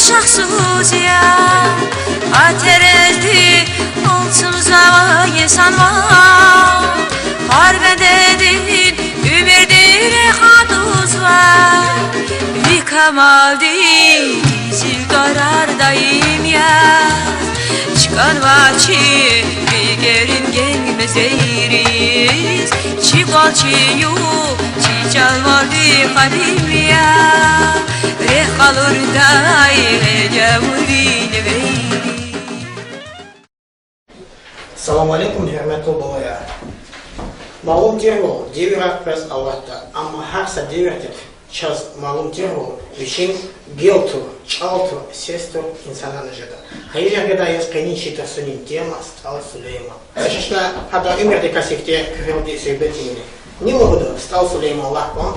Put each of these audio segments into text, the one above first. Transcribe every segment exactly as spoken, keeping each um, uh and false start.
Шагьсуз я, а терезди алцумзавай инсанвал, гьар бендедин уьмуьрдин рехъ атӀузва, ви камалдин зилтӀварар даим я. ЧкӀанва чи рикӀерин генг мезейриз, чи кӀвал, чи югъ, чи чӀалвалди къадим я. Рехъ къалурдай гьеле гъавурда вейри. Салам алейкум, гьуьрметлу балаяр! Малум тирвал, девирар къвез алатда, амма гьар са девирдихъ, чаз малум тирвал, вичин гел тур, чӀал тур, сес тур инсанарни жеда. Хайи жергедай яз къенин чи тарсунин тема СтӀал Сулейман. Ша чна гьадан уьмуьрдикай сифте куьрелди суьгьбет ийин. Ни лугьуда СтӀал Сулейман лагь кван?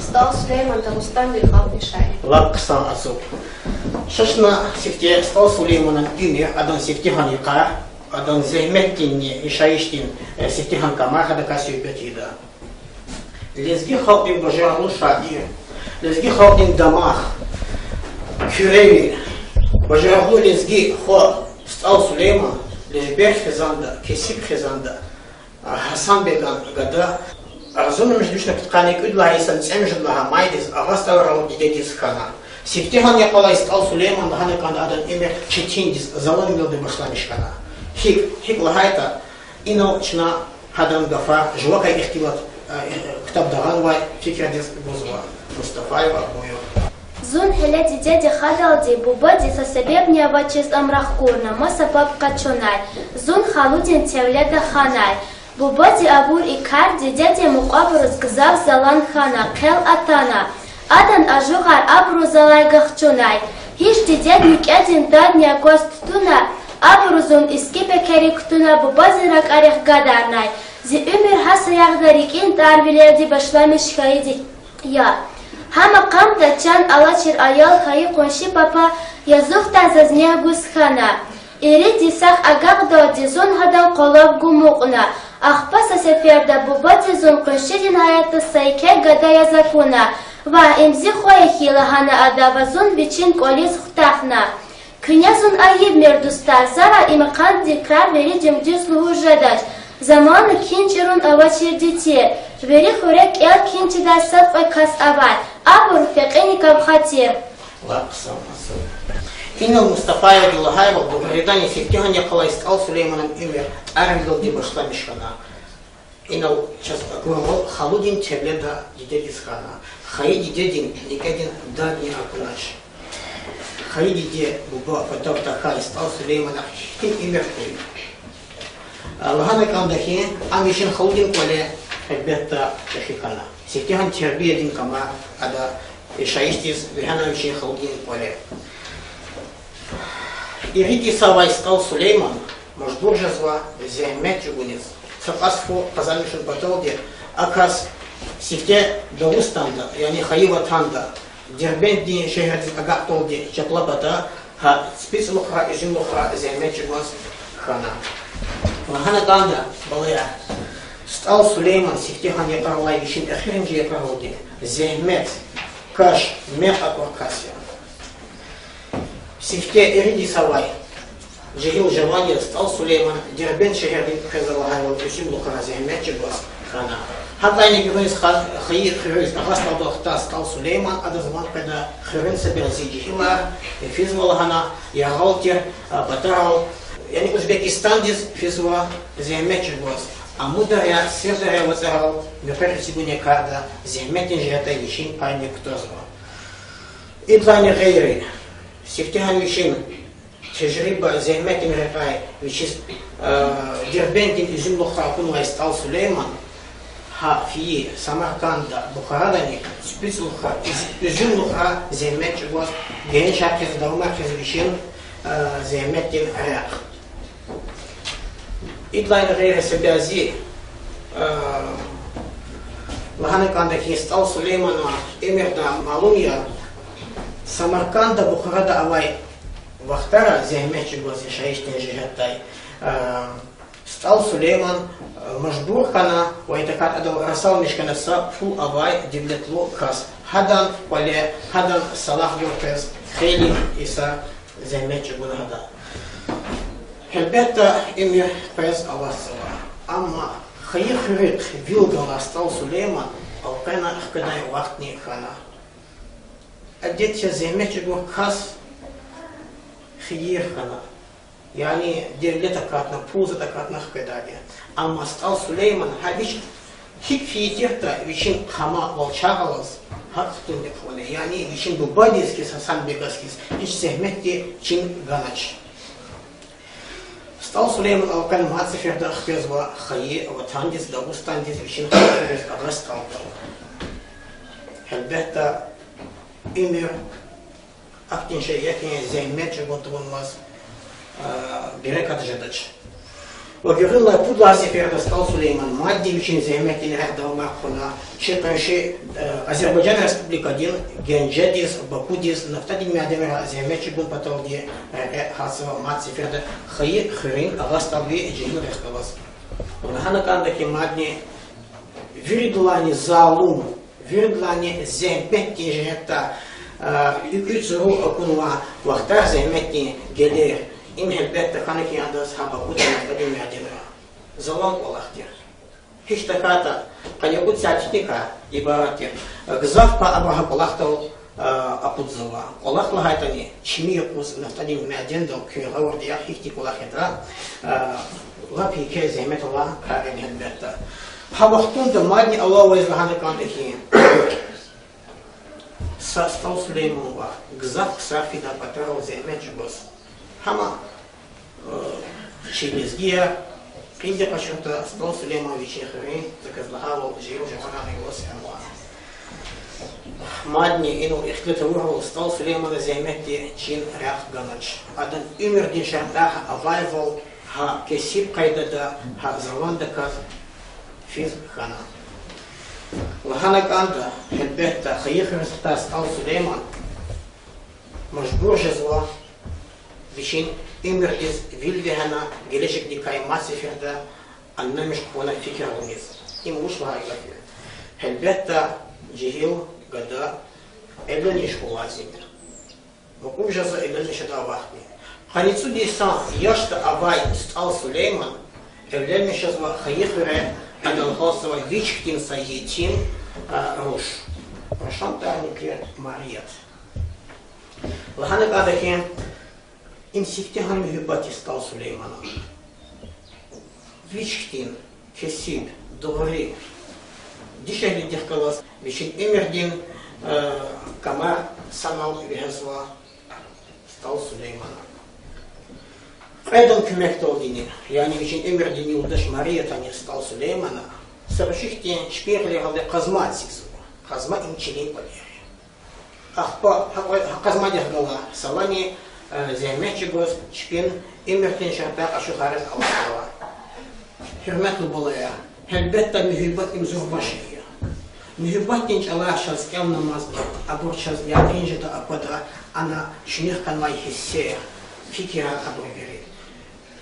СтӀал Сулейман Дагъустандин халкьдин шаир. Лап хъсан ацукь. Ша чна сифте СтӀал Сулейманан уьмуьр, адан сифтегьан йикъар, адан зегьметдинни яшайишдин, э, сифтегьан камар, гьадакай суьгьбет ийида. Лезги халкьдин бажарагълу шаир, лезги халкьдин дамах, куьревир, бажарагълу лезги хва СтӀал Сулейман Лежбер хизанда, кесиб хизанда, а, Гьасан-беган гада, агъзурни муьжуьд вишни пудкъанни кӀуьд лагьай йисан цӀемуьжуьд лагьай майдиз Агъа СтӀалрал дидедиз хьана. Сифтегьан йикъалай СтӀал Сулейман, лагьана кӀанда, адан уьмуьр четиндиз, заланвилелди башламиш хьана. ГьикӀ, гьикӀ лагьайтӀа, инал чна гьадан гафар жувакай ихтилат, э, ктабда гъанвай фикирдиз гузва. Мустафаева, буюр. Зун гьеле дидеди хадалди бубади са себебни авачиз ам рахкурна, маса паб къачунай. Зун халудин тевледа ханай. Бубади авур и кар дидедин мукьвабуруз гзаф залан хьана, хъел атана. Адан ажугъар абуру залай гахчунай. Гьич дидед никӀедин дадни акваз туна, абуру зун иски пекерик кутуна бубадин ракӀарихъ гадарнай. Зи уьмуьр гьа саягъда рикӀин тӀварвилелди башламиш хьайиди я. Гьа макъамда чан алачир аял хьайи къунши папа язухдал заз негь гуз хьана. Ирид йисахъ агакьдалди зун гьадан къвалав гумукьна. Ахпа са сеферда бубади зун къуншидин гьаятда са еке гада яз акуна. Вагь, им зи хва я хьи, лагьана ада ва зун вичин кӀвализ хутахна. Куьне зун айибмир, дустар, зара и макъамдин крар вири дуьнгуьз лугьуз жедач. Замана кхьин чӀурун авачирди тир. Вири хуьре кӀел-кхьин чидай сад-кьве кас авай. Абуру фекьиникай хатир. Лап хъсан, маса. Инал Мустафаевади лагьайвал, Бугъарадани сифтегьан йикъалай СтӀал Сулейманан уьмуьр тӀварвилелди башламиш хьана. Инал чаз акурвал халудин тевледа дидедиз хьана. Хайи дидедин никӀедин дадни акунач. Хайи диде, буба патав тахьай СтӀал Сулеймана гьихьтин уьмуьр хьуй. Лагьана кӀанда хьи, ам вичин халудин кӀвале гьелбетда чӀехи хьана. Сифтегьан тербиядин камар ада яшайишдиз вегьена вичин халудин кӀвале. Ирид йисавай СтӀал Сулейман мажбур жезва зегьмет чӀугуниз. Са кьас фу къазанмишун паталди а кас сифте Дагъустанда, яни хайи ватанда, Дербентдин шегьердиз агакьдалди чапла пата гьа ципицӀлухра, уьзуьмлухра зегьмет чӀугваз хьана. Лагьана кӀанда, балаяр, СтӀал Сулейман сифтегьан йикъаралай вичин эхиримжи йикъаралди зегьмет, каш, мекь акур кас я. Сифте ирид йисавай жегьил жаван яз СтӀал Сулейман Дербент шегьердин, квез лагьайвал, уьзуьмлухра зегьмет чӀугваз хьана. Гьакьван гуьгъуьниз ха-, хайи хуьруьз Агъа СтӀалдал хтана СтӀал Сулейман, адаз ван къведа хуьруьн са бязи жегьилар, э, физва лагьана, яргъал тир, а, патарал, яни Узбекистандиз физва зегьмет чӀугваз. Амударя, Сырдаря вацӀарал муькъвер эцигунин карда зегьметдин жигьетдай вичин пайни кутазва. Идалайни гъейри, сифтегьан вичин тежриба, зегьметдин рекьяй вичиз, э, Дербентдин уьзуьмлухра акунвай СтӀал Сулейман гьа фейи Самарканда, Бухарадани ципицӀлухра, уьз-, уьзуьмлухра зегьмет чӀугваз, геншар хьиз, давамар хьиз вичин, э, зегьметдин рехъ. Идалайни гъейри са бязи, э, лагьана кӀанда хьи, СтӀал Сулейманан уьмуьрдай малум я, Самарканда, Бухарада авай вахтара зегьмет чӀугваз яшайишдин жигьетдай, э, СтӀал Сулейман, э, мажбур хьана ва я тахьайтӀа адал расалмиш хьана са пул авай девлетлу кас. Гьадан кӀвале, гьадан салахъ гьуьл къвез хейлин йисар зегьмет чӀугуна гьада. Гьелбетда, уьмуьр къвез аватзава. Амма хайи хуьруьхъ вил галай СтӀал Сулейман элкъвена хкведай вахтни хьана. Адет я, зегьмет чӀугур кас хийир хьана, яни девлет акатна, пул-затӀ акатна хкведайди. Амма СтӀал Сулейман гьа вич гьикӀ фейи тиртӀа, вичин къамавал чагъ алаз, гьакӀ хтунни хъувуна, яни вичин бубадиз хьиз, Гьасан-бегаз хьиз, гьич зегьметди чин ганач. СтӀал Сулейман элкъвена мад сеферда хквезва хайи ватандиз, Дагъустандиз, вичин халкьдиз, Агъа СтӀалдал. Гьелбетда, уьмуьр ахьтин шей я хьи, зегьмет чӀугун тавунмаз, а, берекат жедач. Ва гуьгъуьнлай пуд лагьай сеферда СтӀал Сулейман мадни вичин зегьметдин рехъ давамар хъувуна, чи къунши, э, Азербайжан Республикадин Генжедиз, Бакудиз нафтадин мяденра зегьмет чӀугун паталди рекье гьатзава мад сеферда хайи хуьруьн Агъа СтӀалви жегьил рехъ галаз. Лагьана кӀанда хьи, мадни виридалайни залум, виридалайни зегьметдин жигьетдай, а, уькӀуьцӀру акунвай вахтар, зегьметдин гелер, им гьелбетда хьана хьи адаз гьа Бакуда нафтадин мяденра. Залан кӀвалах тир. Гьич тахьайтӀа къанни кьуд сятикай ибарат тир. Гзаф пай абур гьа кӀвалахдал, а, акъудзава. КӀвалах лагьайтӀани, чими юкъуз нафтадин мядендал куьн гъавурда яхъ, гьихьтин кӀвалах ятӀа, а, лап еке зегьмет алай кар я гьелбетда. Гьа вахтунда мадни алавайз лагьана кӀанда хьи, са СтӀал Сулейман ваъ, гзаф ксар фида патарал зегьмет чӀугваз. Гьама, э, чи лезгияр, къинди къачуртӀа, СтӀал Сулейман вичин хуьруьн, за квез лагьайвал, жегьил жуванарни гваз фенва. Мадни инал ихтилат авурвал, СтӀал Сулеймана зегьметди чин рехъ ганач. Адан уьмуьрдин шартӀар гьа авайвал, гьа кесиб къайдада, гьа заландаказ физ хьана. Лагьана кӀанда, гьелбетда, хайи хуьруьз хтай СтӀал Сулейман мажбур жезва вичин уьмуьрдиз вил вегьена, гележегдикай мад сеферда аннамиш хъувуна фикир авуниз. Им вуч лагьай гаф я? Гьелбетда, жегьил гада эвленмиш хьун лазим я. Мукьув жезва эвленмиш жедай вахтни. Къанни цӀуд йисан яшда авай СтӀал Сулейман эвленмиш жезва хайи хуьре, адан гьалзава вич хьтин са етим, а, руш. Рушан тӀварни тир Марият. Лагьана кӀанда хьи, им сифтегьан муьгьуьббат я СтӀал Сулейманан. Вич хьтин кесиб, дугъри, дишегьлидихъ галаз вичин уьмуьрдин, э, камар санал вегьезва СтӀал Сулеймана. Кьведан куьмекдалдини, яни вичин уьмуьрдин юлдаш Мариятани СтӀал Сулеймана са рушихьтин чпин гъиле гъале къазма эцигзава. Къазма им чилин кӀвалер я. Ахпа гьа кьве-, гьа къазмадихъ галай салани, э, зегьмет чӀугваз чпин уьмуьрдин шартӀар ачухариз алатзава. Гьуьрметлу балаяр, гьелбетда, муьгьуьббат им зурба шей я. Муьгьуьббатдин чӀалар чаз кӀелнамазда, абур чаз якъин жеда аквада, ана чуьнуьх хьанвай гьиссер, фикирар абур вири.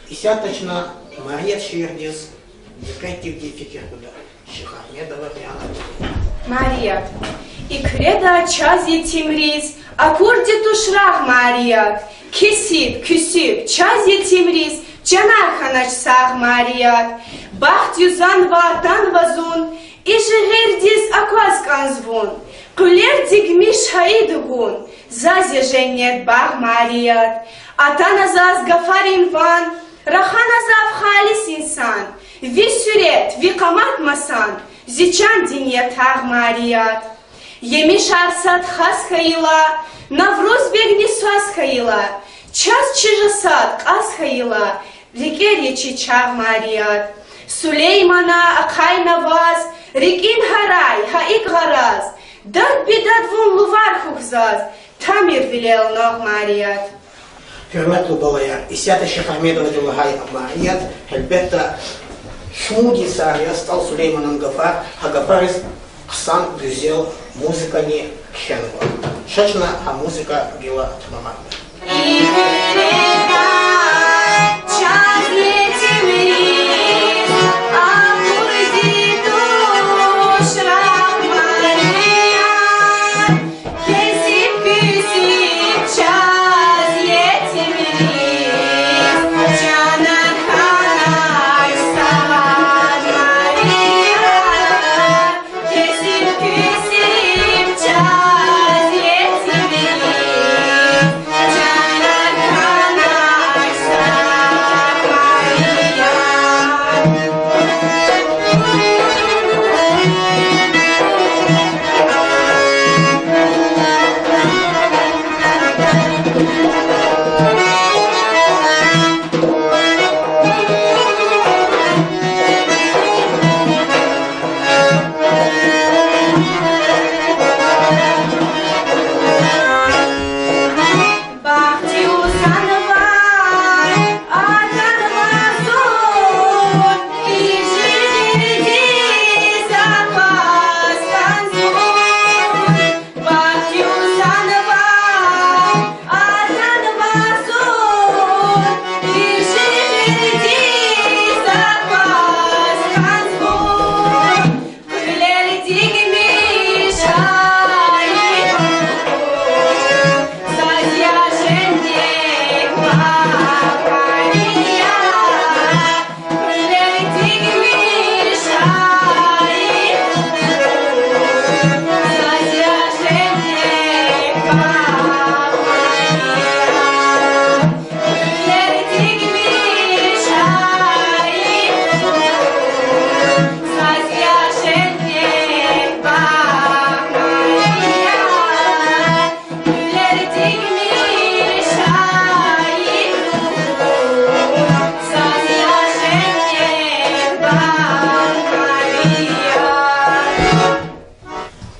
Исятда чна Марият шиирдиз дикъетдивди фикир гуда. Шихагьмедова Риана. Марият. И куьреда чаз, етимриз, акурди туш рагъ, Марият. Кесиб, кесиб, чаз, етимриз, чанар хьанач сагъ, Марият. Бахт юзан ва атанва зун, и жигъирдиз акваз кӀанз вун. Къуьлер дигмиш гьа и дугун, заз я женнет багъ, Марият. Атана заз гафарин ван, рахана зав халис инсан. Ви суьрет, ви къамат масан, зи чандин ятагъ, Марият. Емишар сад хас хьайила, Навруз-бегни свас хьайила, чаз чи жа сад кьаз хьайила, рикӀер я чи чагъ, Марият. Сулеймана ахъайна ваз рикӀин гьарай, гьа икӀ гъараз, дад-бидад вун лувар хьухь заз, тамир вилел нагъ, Марият. Гьуьрметлу балаяр, исятда Шихагьмедовади лагьай Марият, гьелбетда, шумуд йисар я СтӀал Сулейманан гафар, гьа гафариз хъсан гуьзел музыкани кхьенва. Ша чна гьа музыка гила тамамарда. Чаз етимриз чанар хьанай сагъ, Мария, кесиб-кесиб чаз етимриз чанар хьанай сагъ, Мария. Бахтиз хьанва, атанва зун, и жибирдиз акваз кӀанзун. Бахтиз хьанва, атанва зун, и жибирдиз акваз кӀанзун. Кьуьлер дигмиш шагьид, заз я женнет багъ, Мария. Кьуьлер дигмиш шагьид, заз я женнет багъ, Мария.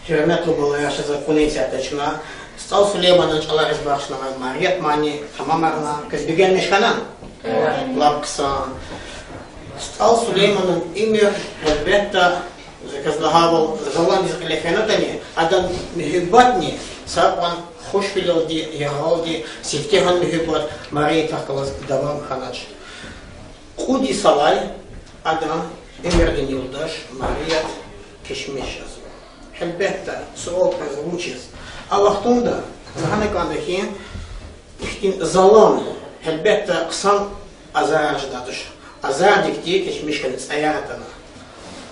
Гьуьрметлу балаяр, чаз акуна инициатива чна СтӀал Сулейманан чӀалариз бахшнавай Марият мани тамамарна. Квез бегенмиш хьана? Лап хъсан. СтӀал Сулейманан уьмуьр, гьелбетда, за квез лагьайвал, заландиз кьиле фенатӀани, адан муьгьуьббатни са кьван хушвилелди, яргъалди, сифтегьан муьгьуьббат Мариятахъ галаз давам хьанач. Кьуд йисалай адан уьмуьрдин юлдаш Марият кешмиш жезва. Гьелбетда, суал къвезва вучиз. А вахтунда лагьана кӀанда хьи, ихьтин залан, гьелбетда, хъсан азарар жедай туш. Азардикди кешмиш хьана, цӀаяр атана.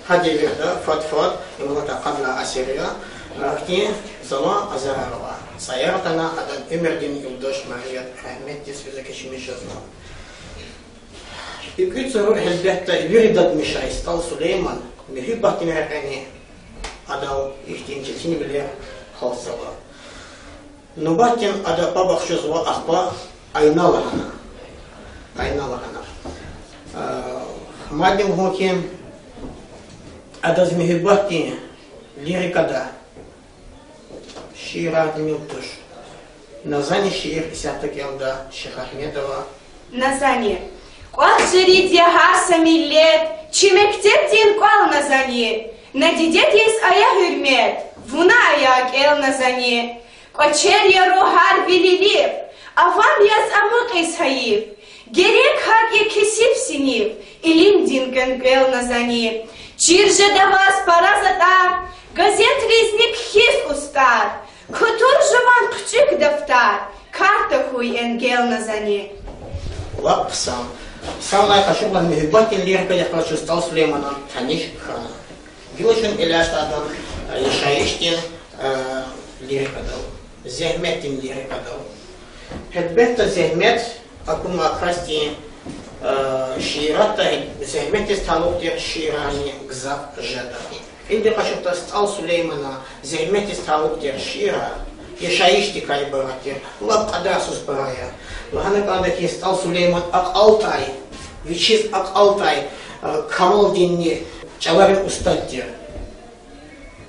Гьа девирда фад-фад имрат акъадрай асир я, ахьтин залан азарар ава. ЦӀаяр атана, адан уьмуьрдин юлдаш Марият рагьметдиз физва, кешмиш жезва. ИкӀуьцӀру, гьелбетда, вири дадмишай СтӀал Сулейман муьгьуьббатдин рекьени адал ихьтин четинвилер гьалтзава. Нубатдин ада паб ахчузва, ахпа Айна лагьана. Айна лагьана. А, мадни лугьун хьи, адаз муьгьуьббатдин лирикада шиирар тӀимил туш. Назани шиир исятда кӀелда Шихагьмедова. Назани. КӀватӀ жерид я гьар са миллет, чи мектебдин кӀвал, Назани. На дидедиз ая гьуьрмет, вуна ая кӀел, Назани. КӀвачер я ругьар вилилив, авам яз амукьиз гьайиф. Герек гьакӀ я кесиб синиф, илимдин кӀвенкӀвел, Назани. Чир жеда ваз пара затӀар, газетризни кхьиз устӀар, кутур жуван хъуьчӀуьк дафтар, карта хьуй энгел, Назани. Лап хъсан. Санлай къачурла муьгьуьббатдин лирикадихъ галаз чун СтӀал Сулейманан таниш хьана. Гила чун элячӀда адан, э, яшайишдин, э, лирикадал, зегьметдин лирикадал. Гьелбетда, зегьмет акунвай касдин, э, шииратда зегьметдиз талукь тир шиирарни гзаф жеда. Инди къачуртӀа, СтӀал Сулейманан зегьметдиз талукь тир шиирар яшайишдикай ибарат тир, лап кьадарсуз пара я. Лагьана кӀанда хьи, СтӀал Сулейман акьалтӀай, вичиз акьалтӀай, э, камалдинни чӀаларин устад тир.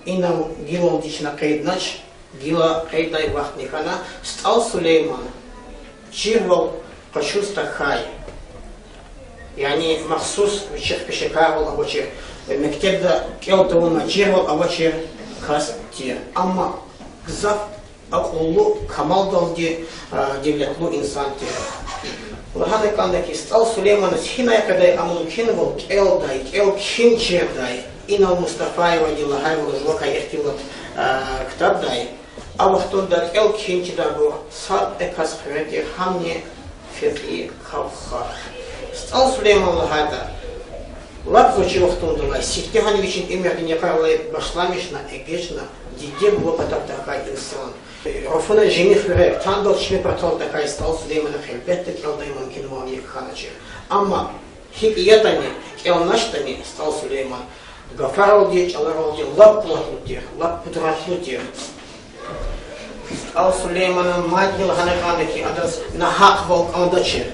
Инал гилалди чна къейднач, гила къейддай вахтни хьана. СтӀал Сулейман чирвал къачуз тахьай, яни махсус вичихъ пешекарвал авачир, мектебда кӀел тавунвай чирвал авачир кас тир. Амма гзаф акьуллу, камалдалди, а, девлетлу инсан тир. Лагьана кӀанда хьи, СтӀал Сулейманаз гьинай къведай а мумкинвал кӀелдай, кӀел кхьин чирдай, инал Мустафаевади лагьайвал жувакай ихтилат, а, ктабдай. А вахтунда кӀел-кхьин чидайбур сад-кьве кас хъуьре тир, гьамни фекьи кавха. СтӀал Сулейман лагьайтӀа, лап гъвечӀи вахтундилай, сифтегьан вичин уьмуьрдин йикъаралай башламишна, эгечӀна, диде-буба патав тахьай инсан. Руфуна жени хуьре, тандал чими патал тахьай СтӀал Сулейманахъ гьелбетда кӀелдай мумкинвални хьаначир. Амма гьикӀ ятӀани, кӀелначтӀани, СтӀал Сулейман гафаралди, чӀаларалди лап къуватлу тир, лап къудратлу тир. СтӀал Сулейманан мадни лагьана кӀанда хьи, адаз нагьакьвал кӀандачир.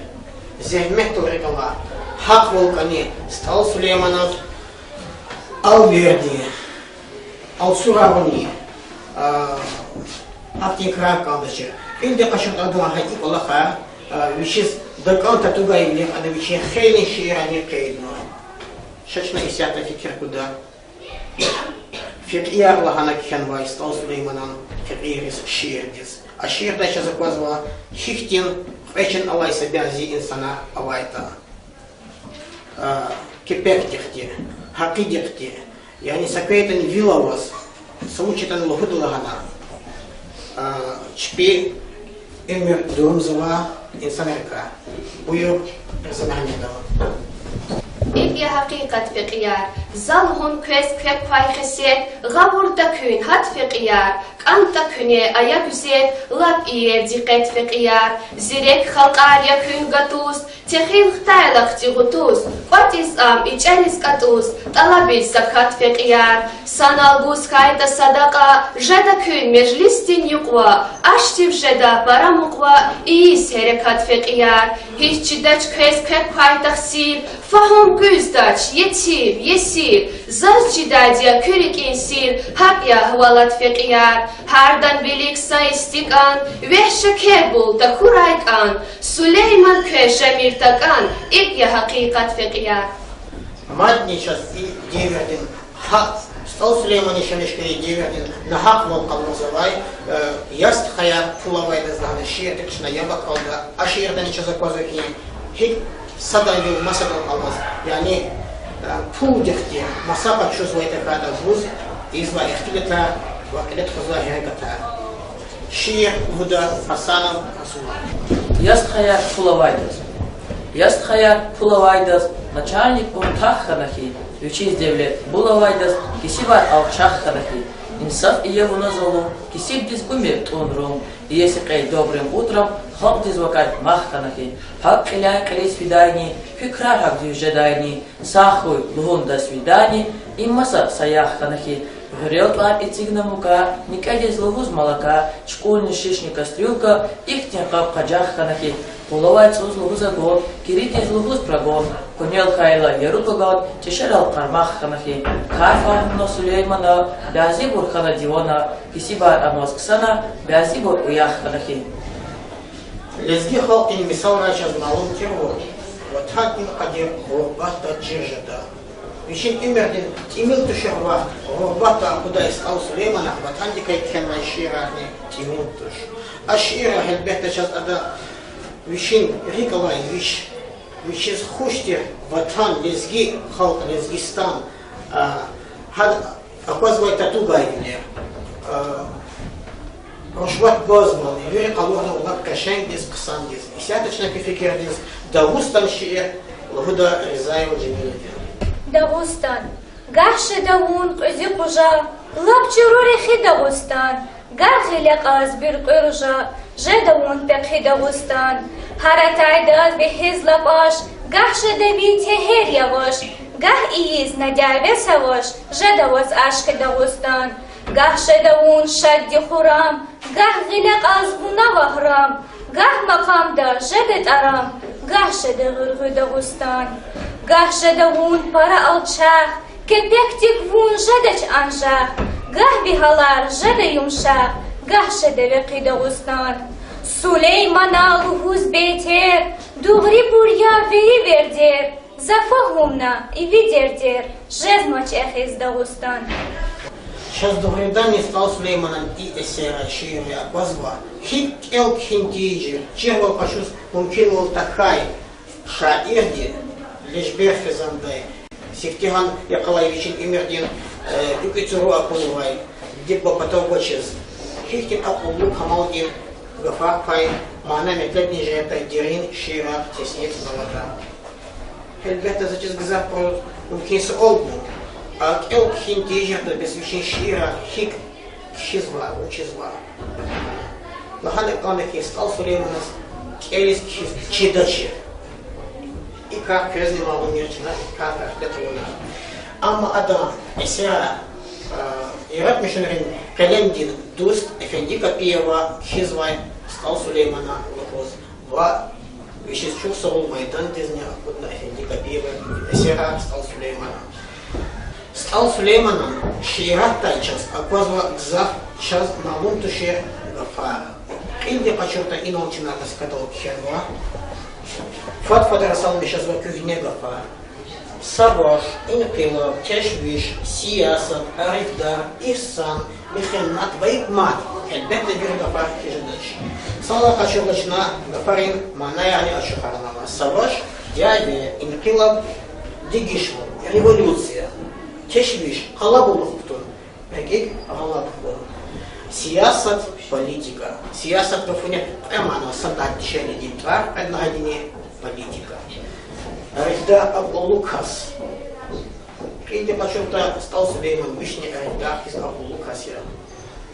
Зегьметдал рикӀ ала, гьакьвал кӀани. СтӀал Сулейманаз алверди, алцураруни, а, ахьтин крар кӀандачир. Кьилди къачуртӀа, адалай гьа и кӀвалахар, а, вичиз дакӀан татугайвилихъ ада вичин хейлин шиирарни къейдна. Ша чна исятда фикир гуда. Фекьияр лагьана кхьенвай СтӀал Сулейманан фекьийриз шиирдиз. А шиирдай чаз аквазва, гьихьтин кьве чин алай са бязи инсанар авайтӀа. А, кепекдихъди, гьакъидихъди, яни са квейтӀани вил аваз, са вуч ятӀани лугьуда лагьана, а, чпи уьмуьр дурумзава инсанрикай. Буюр, Риза Мегьамедова. ИкӀ я гьакъикъат, фекьияр. За лугьун квез квек квай хесет, гъавурда куьн, гьат фекьияр. КӀантӀа куьне ая гуьзет, лап иер дикъет, фекьияр. Зирек халкьар я куьн гатуз, техил хтайла хци гъутуз, кӀватӀиз ам ичӀериз кӀатӀуз, тӀалабиз закат, фекьияр. Санал гуз хьайитӀа садакьа, жеда куьн межлисдин юкьва, аш тир жеда пара мукьва, ийиз гьерекат, фекьияр. Гьич чидач квез квек квай тахсир, фагьум гуьздач, етир, есир, заз чидайди я куь рикӀин сир, гьакӀ я агьвалат, фекьияр. Гьардан вилик са истикӀан, вегь шекер бул, тахьурай кӀан, Сулейман квез жемир такӀан, икӀ я гьакъикъат, фекьияр. Мадни чаз и девирдин, гьа СтӀал Сулейман яшамиш хьайи девирдин нагьакьвал къалурзавай, э, Я стхаяр, пул авайдаз лагьана шиирдихъ чна яб акалда. А шиирдани чаз аквазва хьи, гьикӀ садан вил масадал алаз, яни, э, пулдихъди маса къачузвай тахьайтӀа гуз ийизвай ихтилатар ва кьиле тухузвай гьерекатар. Шиир лугьуда Гьасанов Расула. Я стхаяр, пул авайдаз. Я стхаяр, пул авайдаз начальникдин тах хьана хьи, вичиз девлет бул авайдаз кесибар алчах хьана хьи, инсаф ая вуна залум, кесибдиз гумир тӀун-рум, иеси кьей добрым утром, халкьдиз вакай мах хьана хьи, гьакӀ кьиляй кьилиз фидайни, куь крар гьакӀ дуьз жедайни, сагъ хьуй лугьун до свидания, им маса саягъ хьана хьи, гъуьрел тӀвар эцигна мука, никӀедиз лугьуз молока, чукӀурни шишни кастрюлька, ихьтин къаб-къажах хьана хьи, къулавай цӀуз лугьуз огонь, киридиз лугьуз прогон, къуьнел хьайила яру каган, чешерал къармах хьана хьи, кар фагьумна Сулеймана, бязибур хьана дивана, кесибар амаз ксана, бязибур уях хьана хьи. Лезги халкьдин мисалрай чаз малум тирвал, ватандин къадир гъурбатда чир жеда. Вичин уьмуьрдин тӀимил тушир вахт гъурбатда акъудай СтӀал Сулейманахъ ватандикай кхьенвай шиирарни тӀимил туш. А шиирра гьелбетда чаз ада вичин рикӀ алай виш, вичиз хуш тир ватан, лезги халкь, Лезгистан, а, гьада аквазвай татугайвилер, а, рушват гвазвални, вири къалурнава лап къешенгдиз, хъсандиз. Исятда чна куь фикирдиз Дагъустан шиир лугьуда Ризаева Жемилада. Дагъустан. Гагь жеда вун кьуьзуь къужа, лап чӀуру рехи Дагъустан. Гагь гъиле кьаз буьркьуь ружа, жеда вун пехъи Дагъустан. Гьар атайдаз вегьиз лапаш, гагь жеда ви тегьер яваш, гагь ийиз надяве саваш, жеда ваз ашкъи Дагъустан. Гагь жеда вун шадди-хуррам, гагь гъиле кьаз вуна вагьрам, гагь макъамда жеда тӀарам, гагь жеда гъуьргъуь Дагъустан. Гагь жеда вун пара алчах, кепекдик вун жедач анжах, гагь ви гьалар жеда юмшах, гагь жеда векъи Дагъустан. Сулеймана лугьуз бейтер, дугърибур я вири вердер, за фагьумна и ви дердер, жезмач эхиз Дагъустан. Чаз дугъриданни СтӀал Сулейманан и эсеррай, шииррай аквазва гьикӀ кӀел-кхьин тийижир, чирвал къачуз мумкинвал тахьай шаирди Лежбер Хизандай. Сифтегьан йикъалай вичин уьмуьрдин, э, кӀуьд цуру акунвай, диде-буба патав гвачиз. Гьихьтин акьуллу камалдин гафар квай, мана-метлебдин жигьетдай дерин шиирар теснифнаватӀа. Гьелбетда, за чиз гзафбуруз мумкин суал гун, а кӀел-кхьин тийижиртӀа бес вичин шиирар гьикӀ кхьизва, вучизва. Лагьана кӀанда хьи, СтӀал Сулейманаз кӀелиз кхьиз чидачир. И кар квезни малум я чна, и кар гьахьда тавуна. Амма адан эсерар, а, яратмишунрин къелемдин дуст Эфенди Капиева кхьизвай СтӀал Сулеймана лугьуз ва вичиз чухсагъул майдандизни акъудна Эфенди Капиеван эсерар СтӀал Сулеймана. СтӀал Сулейманан шииратдай чаз аквазва гзаф чаз малум тушир гафар. Кьилди къачуртӀа, инал чна дастикадал кхьенва. Фад-фад расалмиш жезва куьгьне гафар: саваш, инкъилаб, тешвиш, сиясат, арифдар, игьсан, михнат ва икӀ мад. Гьелбетда, вири гафар хьиз жедач. Савлай къачурла чна гафарин манаярни ачухарнава. Саваш, дяве, инкъилаб, дегишвал, революция, тешвиш, къалабулух кутун, рикӀик гъалаб хьун. Сиясат, политика. Сиясат гафуни кьве мана, са тӀвар дишегьлидин тӀвар, кьвед лагьайдини политика. Арифдар, акьуллу кас. Кьилди къачуртӀа, СтӀал Сулейман вични арифдар хьиз акьуллу кас я.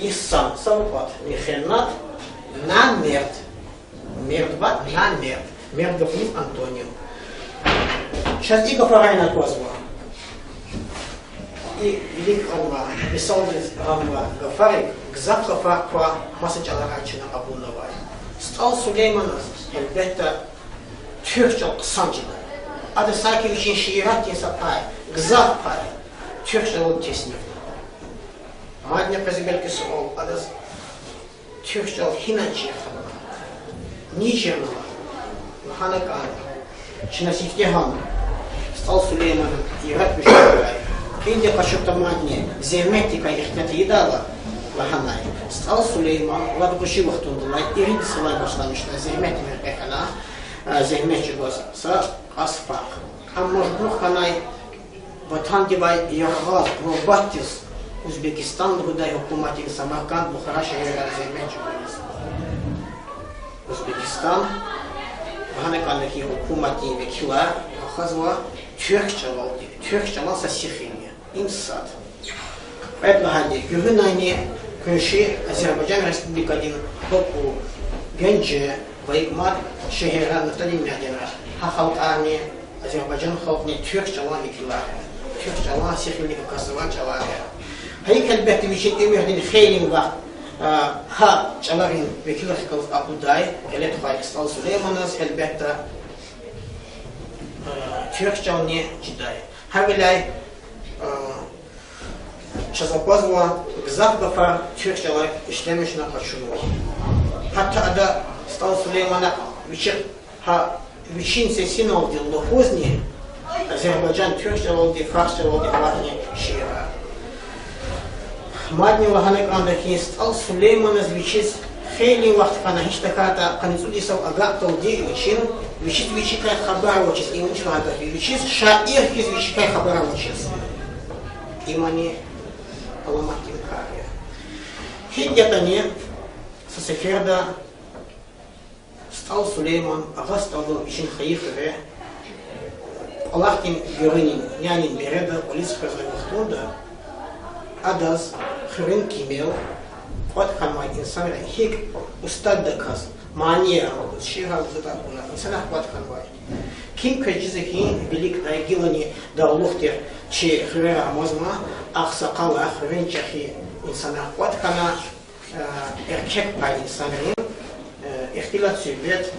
Игьсан, са пад, михнат, намерд. Мерд ва намерд. Мерд гафуниз антоним. Чаз и гафарайни аквазва. И вилик гъанва, мисалдиз гъанва гафарик, гзаф гафар ква маса чӀаларай чна кьабулнавай. СтӀал Сулейманаз, гьелбетда, туьрк чӀал хъсан чида. Ада саки вичин шииратдин са пай, гзаф пай, туьрк чӀалал теснифна. Мадни къвезва белки суал, адаз туьрк чӀал гьина чир хьанва, ни чирна лагьана кӀанда. Чна сифте гьам СтӀал Сулейманан яратмишунрикай, кьилди къачуртӀа, мадни зегьметдикай ихтилат ийидайла лагьанай. СтӀал Сулейман лап гъвечӀи вахтундилай, ирид йисалай башламишна зегьметдин рекье хьана, а, зегьмет чӀугваз са кьас фарз. Ам мажбур хьанай ватандивай яргъаз, гъурбатдиз, Узбекистан лугьудай гьукуматдин Самарканд, Бухара шегьерра зегьмет чӀугуниз. Узбекистан, лагьана кӀанда хьи, гьукуматдин векилар рахазва туьрк чӀалалди, туьрк чӀалан са сихилни. Им сад. Кьвед лагьайди, гуьгъуьнайни къунши Азербайжан Республикадин Баку, Генже ва икӀ мад шегьерра, Нафталин майданда, гьа халкьарни, азербайжан халкьни туьрк чӀалан векилар я, туьрк чӀалан сихилдик акатзавай чӀалар я. Гьа икӀ, гьелбетда, вичин уьмуьрдин хейлин вахт, а, гьа чӀаларин векилрихъ галаз акъудай, кӀеле тухвай СтӀал Сулейманаз, гьелбетда, а, туьрк чӀални чидай. Гьавиляй, а, чаз аквазва, гзаф гафар туьрк чӀалай ишлемишна къачунва. Гьатта ада, СтӀал Сулеймана, вичи гьа вичин сесиналди лугьузни азербайжан туьрк чӀалалди, фарс чӀалалди аватна шиирар. Мадни лагьана кӀанда хьи, СтӀал Сулейманаз вичиз хейлин вахт хьана, гьич тахьайтӀа къанни цӀуд йисал агакьдалди вичин, вичиз вичикай хабар авачиз, им вуч лагьайтӀа, вичиз шаир хьиз вичикай хабар авачиз. Имни аламатдин кар я. ГьикӀ ятӀани, са сеферда СтӀал Сулейман Агъа СтӀалдал вичин хайи хуьре, кӀвалахдин гуьруьнин, нянин береда кӀвализ хквезвай вахтунда, адаз хуьруьн кимел кӀватӀ хьанвай инсанри гьикӀ устаддаказ манияр лугьуз, шиирар лугьуз атӀа акуна, инсанар кӀватӀ хьанвай. Ким квез чизва хьи, виликдай, гилани дагълух тир чи хуьрера амазма, агъсакъалар, хуьруьн чӀехи инсанар кӀватӀ хьана, э, эркек пай инсанрин, э, ихтилат-суьгьбет,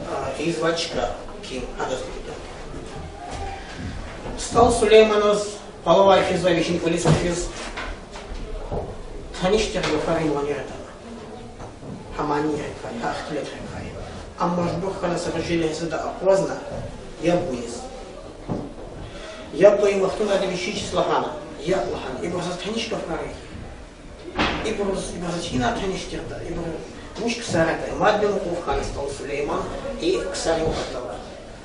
э, ийизвай чка ким гьадаз лугьуда. СтӀал Сулейманаз къвалавай хьиз ва вичин кӀвализ хъфиз таниш тир гафарин ванер атана. Гьа манийрикай, гьа ихтилатрикай. Амма мажбур хьана са гъвечӀи легьзада акъвазна яб гуниз. Яб гайи вахтунда ада вичи вичиз лагьана, я лагьана, ибур заз таниш гафар я. Ибур, ибур заз гьина таниш тиртӀа, ибур вуч ксар ятӀа, мадни мукьув хьана СтӀал Сулейман и ксарин патал.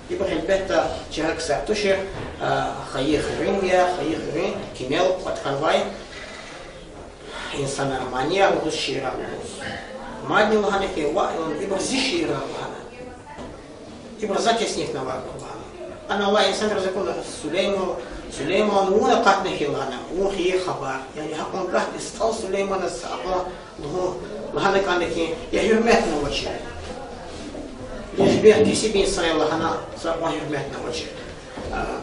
Ибур, гьелбетда, чара ксар тушир, а, хайи хуьруьнви я, хайи хуьруьн кимел кӀватӀ хьанвай. Инсанар манияр лугьуз, шиирар лугьуз. Мадни лагьана хьи, ваъ, ибур зи шиирар лагьана. Ибур за теснифнавайбур лагьана. Ана алай инсанриз акуна Сулейман, Сулейман, вун акъатна хьи лагьана, вун хьайи хабар. Яни гьакьван гагьди СтӀал Сулейманаз са акьван лугьу-, лагьана кӀанда хьи, я гьуьрметнавачир, я жибер кесиб инсан я лагьана, са акьван гьуьрметнавачир. А,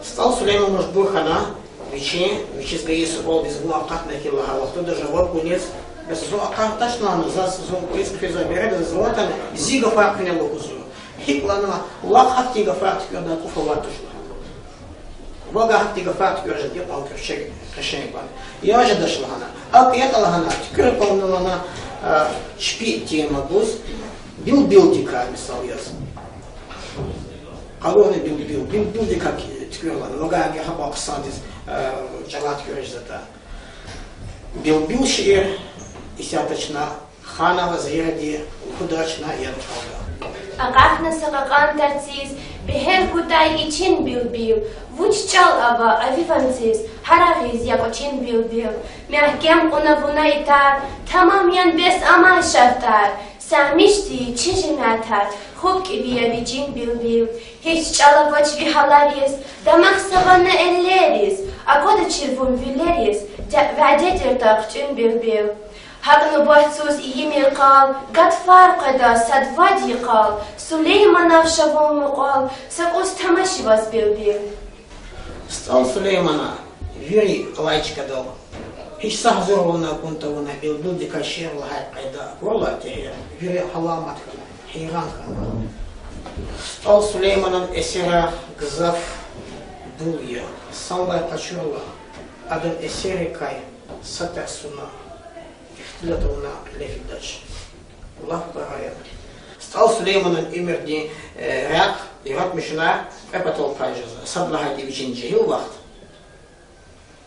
СтӀал Сулейман мажбур хьана, вичин, вичиз гайи суалдиз вун акъатна хьи лагьай вахтунда жаваб гуниз, бес зун акъатдач лагьана, заз зун кӀвализ хъфизвай береда заз ван атана, зи гафар куьне лугьузва. ГьикӀ лагьана, вахъ гьахьтин гафар туькӀуьрдай кӀуф аватуш лагьана. Вавай гьахьтин гафар туькӀуьр жеда, икьван кӀвачел къешенг кван. Я жедач лагьана. АкӀ ятӀа лагьана, туькӀуьр кван лагьана, а, чпи тема гуз, билбилдикай мисал яз. Къалурна билбил, билбилдикай туькӀуьр лагьана. Вавай гьакьван хъсандиз, а, чӀалан туькӀуьриз жезватӀа. Билбил шиир исятда чна ханава, зиярди лугьудай чна яд кӀанда. Акьахна са кьакьан тарциз, бегьер гудай ичин билбил, вуч чӀал ава ави ванциз, гьарагъиз я кӀвачин билбил. Мягькем кьуна вуна итар, тамам ян бес амай шартӀар, сагьмишди чи жемятар, хупӀ кӀеви я вичин билбил. Гьич чӀал авач ви гьалариз, дамах са вана эллериз, аквадачир вун вилериз, дя-, вядедирда хъуьтӀуьн билбил. ГьакӀ нубатсуз ийимир къал, гатфар къведа сад вад йикъал, Сулейманав ша вун мукьвал, са кӀус тамаши ваз билбил. СтӀал Сулеймана вири алай чкадал, гьич са гьазурвални акун тавуна, билбилдикай шиир лагьай къайда акурла, тегьер вири аламат хьана, гьейран хьана. СтӀал Сулейманан эсерар гзаф бул я, санлай къачурла, адан эсеррикай са тарсуна ихтилат авуна кьиле фидач. Лап пара я. СтӀал Сулейманан уьмуьрдин, э, рехъ яратмишунар кьве патал пай жезва. Сад лагьайди вичин жегьил вахт,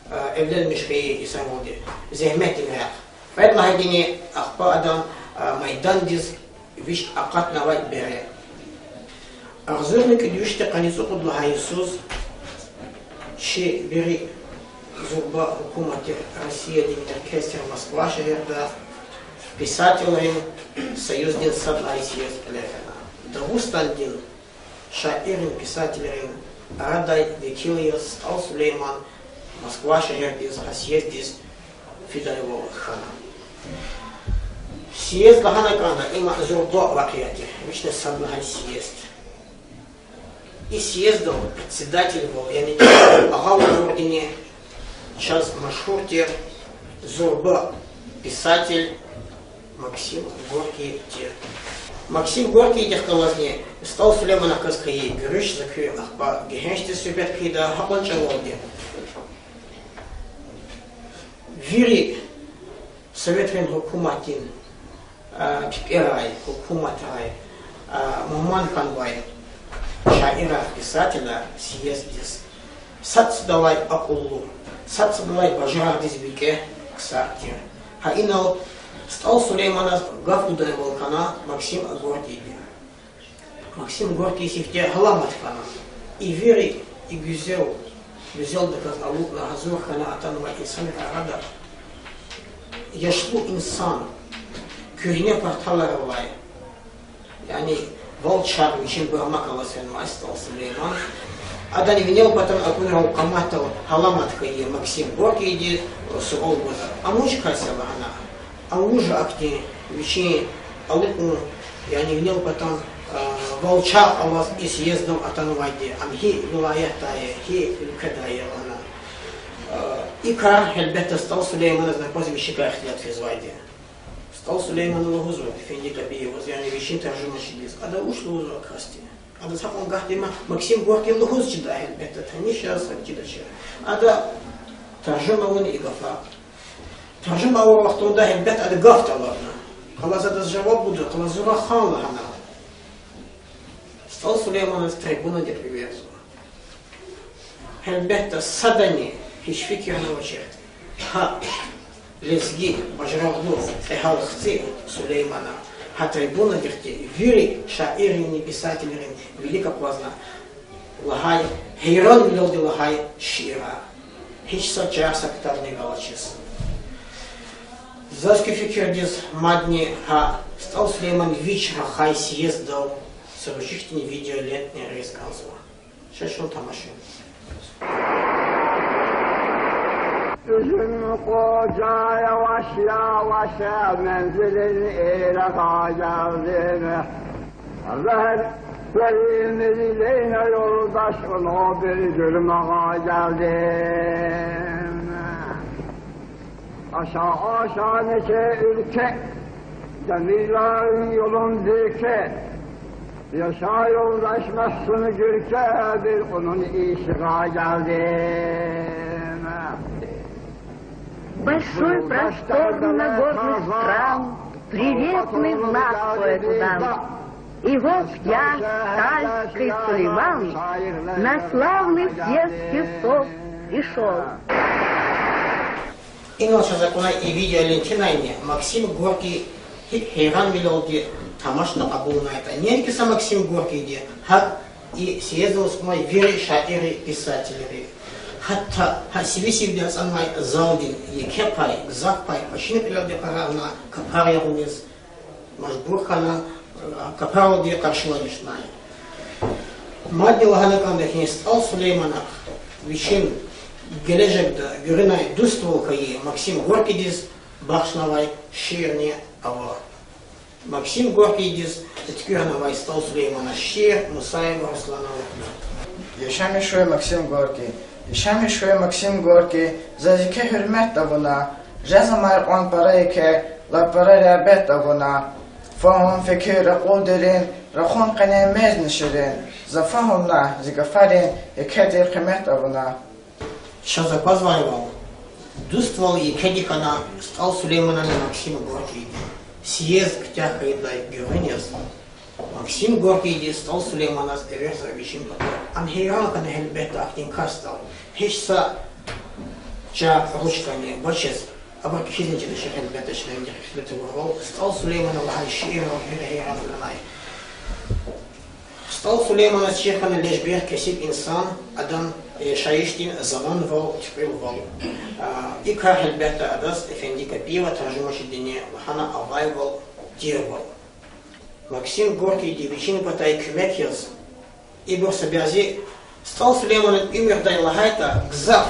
э, эвленмиш хьайи инсанвалди, зегьметдин рехъ. Кьвед лагьайдини ахпа адан, э, майдандиз вич акъатнавай бере. Агъзурни кӀуьд вишни къанни цӀукьуд лагьай йисуз чи вири зурба гьукуматдин, Россиядин меркез тир Москва шегьерда, писателрин союздин сад лагьай съезд кьиле фена. Дагъустандин шаиррин, писателрин арадай векил яз СтӀал Сулейман Москва шегьердиз гьа съезддиз фидайвал хьана. Съезд лагьана кӀанда, им зурба вакъиа тир, вични сад лагьай съезд. И съездал председательвал, яни агъавал авурдини чаз машгьур тир зурба писатель Максим Горький тир. Максим Горькийдихъ галазни СтӀал Сулейманахъ галаз хьайи гуьруьш за куь ахпа гегьеншдиз суьгьбет хъийида гьакьван чӀавалди. Вири советрин гьукуматдин, а, пипӀерай, гьукуматрай, а, мугьман хьанвай шаирар, писателар съезддиз сад-садалай акьуллу, сад-садалай бажарагъдиз викӀегь ксар тир. Гьа инал СтӀал Сулейманаз гаф гудайвал хьана Максим Горькийди. Максим Горький сифте аламат хьана. И вири, и гуьзел, гуьзелдаказ алукӀна гьазур хьана атанвай инсанрин арада яшлу инсан, куьгьне парталар авай, яни вал чар вичин бармак алаз фенвай СтӀал Сулейман. Адан винел патан акунрал къаматдал аламат хьайи Максим Горькийди суал гуда: ам вуч кас я лагьана. Ам вуж ахьтин вичин алукӀун, яни винел патан, а, вал чар алаз и съезддал атанвайди, ам гьи вилаятдай я, гьи уьлкведай я лагьана. А, и кар, гьелбетда, СтӀал Сулейманаз аквазва вичикай ихтилат физвайди. СтӀал Сулеймана лугьузва Эфенди Кабиеваз, яни вичин таржумачидиз: ада вуч лугьузва касди? Адаз гьакьван гагьди ма Максим Горький лугьуз чида, гьелбетда, таниш я, сад чидач. Ада таржума авуна и гафар. Таржума авур вахтунда, гьелбетда, ада гаф тӀалабна. Къалаз адаз жаваб гуда, къалаз зун рахана лагьана. СтӀал Сулейманаз трибунадихъ эверзава. Гьелбетда, садани гьич фикирни авачир гьа лезги бажарагълу, кьегьал хци Сулеймана гьа трибунадихъди вири шаирринни писателрин вилик акъвазна лагьай, гьейранвилелди лагьай шиирар. Гьич са чар, са ктабни галачиз. Заз куь фикирдиз, мадни гьа СтӀал Сулейман вич рахай съезддал са рушихьтин видеолентни риз кӀанзава. Ша чун тамашин. Уьзюм къужа яваш-яваш мензилин ирагъа гелди. Зегьер вери мирилейна ёлдаш, уну бир жуьрмагъа гелди. Аша-аша нече уьлке, гамирлерин ёлун бирке, яшай ёлдаш Магьсуми Гуьрке, бир унун ишигъа гелди. Большой простор на горных стран, приветный знак поэту дан. И вот я, Стальский Сулейман, на славный съезд певцов пришёл. Инал чаз акуна и видеолентинайни Максим Горький гьикӀ гьейранвилелди тамашна кьабулнайтӀа. Неинки са Максим Горькийди, гьакӀ и съезддал кумай вири шаирри, писательри. Гьатта гьа сиви-сивди ацӀанвай залдин еке пай, гзаф пай кьве шумуд кьилелди къарагъна, капар ягъуниз мажбур хьана, капаралди къаршиламишнай. Мадни лагьана кӀанда хьи, СтӀал Сулейманахъ вичин гележегда гуьгъуьнай дуствал хьайи Максим Горькийдиз бахшнавай шиирни ава. Максим Горькийдиз туькӀуьрнавай СтӀал Сулейманаз шиир Мусаева Руслана. Яшамиш хьуй, Максим Горький! Яшамиш хьуй, Максим Горький! Заз еке гьуьрмет тавуна, жезамай кьван пара еке, лап пара регьбет тавуна. Фагьум, фикир, акьул дерин, рахун къене мезни ширин, за фагьумна зи гафарин еке тир къимет тавуна. Чаз аквазвайвал, дуствал екеди хьана СтӀал Сулейманани Максим Горькийди. Съезд куьтягь хьайидай гуьгъуьниз Максим Горькийди СтӀал Сулейманаз эверзавай вичин патав. Ам гьейран хьана гьелбетда ахьтин касдал. Гьич са чар, ручкани, бачиз, абур кхьизни чидач гьелбетда, чна им ихтилат авурвал, СтӀал Сулеймана лагьай шииррал вири гьейран хьанай. СтӀал Сулейманаз чир хьана лежбер кесиб инсан, адан яшайишдин заманвал, туькьуьлвал. А, и кар гьелбетда адаз Эфенди Капиева, таржумачидини лагьана, авайвал, тирвал. Максим Горькийди вичин патай куьмек яз, ибур са бязи, СтӀал Сулейманан уьмуьрдай лагьайтӀа, гзаф,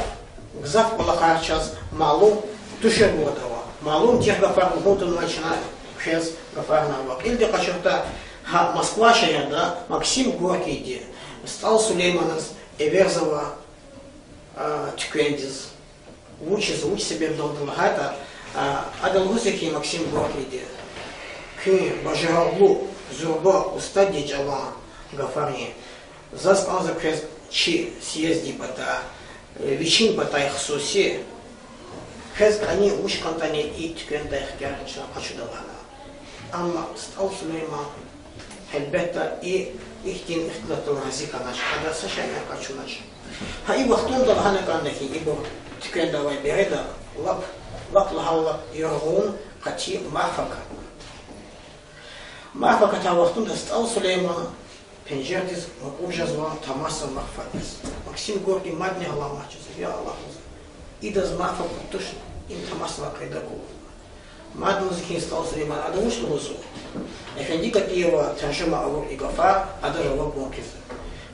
гзаф кӀвалахар чаз малум туширбур ава. Малум тир гафар лугьун тавунвай чна квез гафарна ава. Кьилди къачуртӀа, гьа Москва шегьерда Максим Горькийди СтӀал Сулейманаз эверзава, а, туьквендиз. Вучиз, вуч себебдалди лагьайтӀа, а, ада лугьузва хьи, Максим Горькийди: куьн бажарагълу, зурба, устаддин чӀалан гафарин. Заз кӀанзава квез чи съезддин патай, э, вичин патай хсуси, квез кӀанин вуч кӀантӀани и туьквендай ихтияр чна къачуда лагьана. Амма СтӀал Сулейман, гьелбетда, и ихьтин ихтилатдал рази хьанач, адаз са шейни къачунач. Гьа и вахтунда лагьана кӀанда хьи, ибур туьквенда авай береда лап, лап лагьайла югъун, къати марф акатна. Марф акатай вахтунда СтӀал Сулейман пенжердиз мукьув жезва, тамашзава марфадиз. Максим Горький мадни аламат жезва: я Аллагь, лугьузва, идаз марф акатуш, им тамашзавай къайда акуна. Мадни лугьузва хьи СтӀал Сулейман, ада вуч лугьузва? Эфенди Капиева таржума авур и гафар ада жаваб гун хъийизва.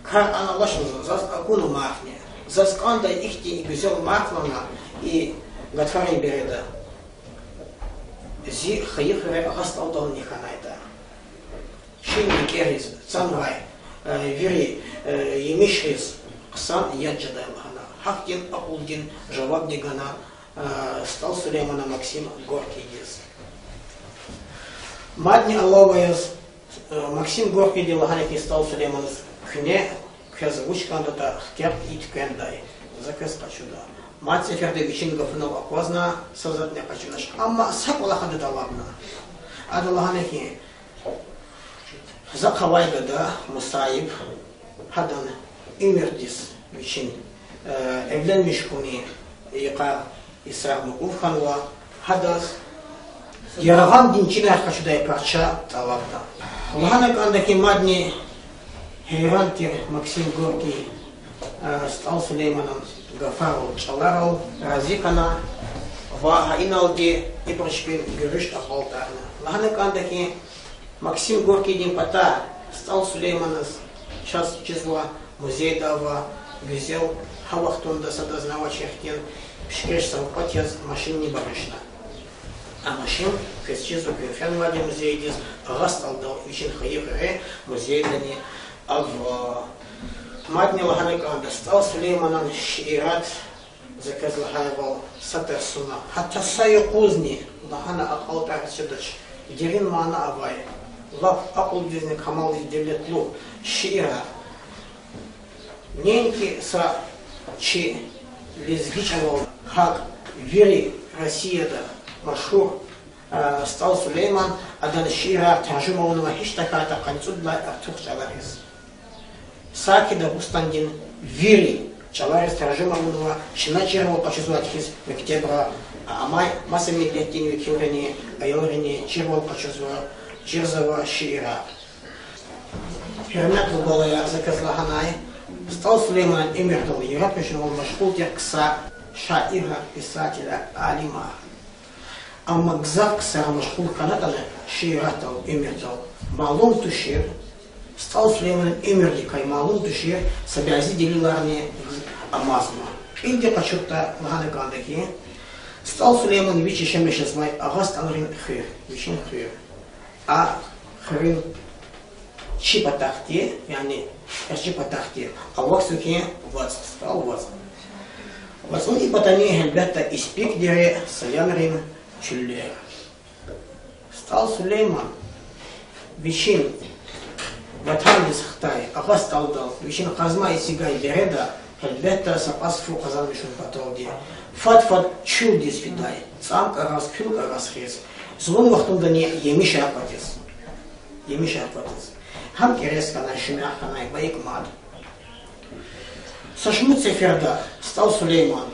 Кар аналачзава, заз акуна марфни. Заз кӀандай ихьтин и гуьзел марф лагьана и гатфарин береда. Зи хайи хуьре агъа СтӀалдални хьанайтӀа, чи никӀериз, цанвай, э, вири, э, емишриз хъсан яд жедай лагьана. Гьахьтин акьулдин жавабни гана, э, СтӀал Сулеймана Максим Горькийдиз. Мадни алава яз, э, Максим Горькийди лагьана хьи СтӀал Сулейманаз: куьне квез вуч кӀандатӀа, хкягъ и туьквендай, за квез къачуда. Мад сеферда вичин гафунал аквазна, са затӀни къачунач. Амма са кӀвалах ада тӀалабна. Ада лагьана хьи, захъ авай гада Мусаиб, гьадан уьмуьрдиз вичин, э, эвленмиш хьунин йикъар йисар мукьув хьанва, гьадаз яргъандин чинар къачудай парча тӀалабна. Лагьана кӀанда хьи, мадни гьейран тир Максим Горький, э, СтӀал Сулейманан гафарал, чӀаларал рази хьана. Ва гьа иналди ибур чпин гуьруьш акьалтӀарна. Лагьана кӀанда хьи, Максим Горькийдин патай СтӀал Сулейманаз чаз чизва, музейда ава, гуьзел, гьа вахтунда садазни авачир хьтин, пишкеш савкьват яз машинни багъишна. А машин квез чизва Куьнфенвайдин музейдиз, Агъа СтӀалдал вичин хайи хуьре музейдани ава. Мадни лагьана кӀанда, СтӀал Сулейманан шиират, за квез лагьайвал, са тарсуна, гьатта са юкъузни лагьана акьалтӀарзавач, дерин мана авай, лап акьулдизни камалдиз девлетлу шиирар. Неинки са чи лезги чӀалал, гьакӀ вири Россияда машгьур, а, СтӀал Сулейман, адан шиирар таржума авунва гьич тахьайтӀа къанни цӀуд лагьай артух чӀалариз. Саки Дагъустандин вири чӀалариз таржума авунва, чна чирвал къачузвайди хьиз мектебра, а, амай маса миллетдин векилрини, аялрини чирвал къачузва, чирзава шиирар. Гьуьрметлу балаяр, за квез лагьанай, СтӀал Сулейманан уьмуьрдал яратмишунвал машгъул тир хъсан шаирар, писателар, алимар. Амма гзаф ксар машгъул хьанатӀани шииратдал, уьмуьрдал, малум тушир, СтӀал Сулейманан уьмуьрдикай малум тушир са бязи делиларни амазма. Кьилди къачуртӀа, лагьана кӀанда хьи, СтӀал Сулейман вич яшамиш жезвай Агъа СтӀалрин хуьр, вичин хуьр. А хуьруьн чи патахъди, яни эрчӀи патахъди, авахьзава хьи вацӀ, СтӀал вацӀ. ВацӀун и патани, гьелбетда, Испик дере, Саянрин чуьллер. СтӀал Сулейман вичин ватандиз хтай Агъа СтӀалдал вичин къазмай эцигай береда, гьелбетда, са кьас фу къазанмишун паталди, фад-фад чуьлдиз фидай, цӀам кӀараз, куьл кӀараз хьиз, зулун вахтундани емишар кватиз. Емишар кватиз. Гьам кӀерез хьанай, шуьмягъ хьанай, ва икӀ мад. Са шумуд сеферда СтӀал Сулейман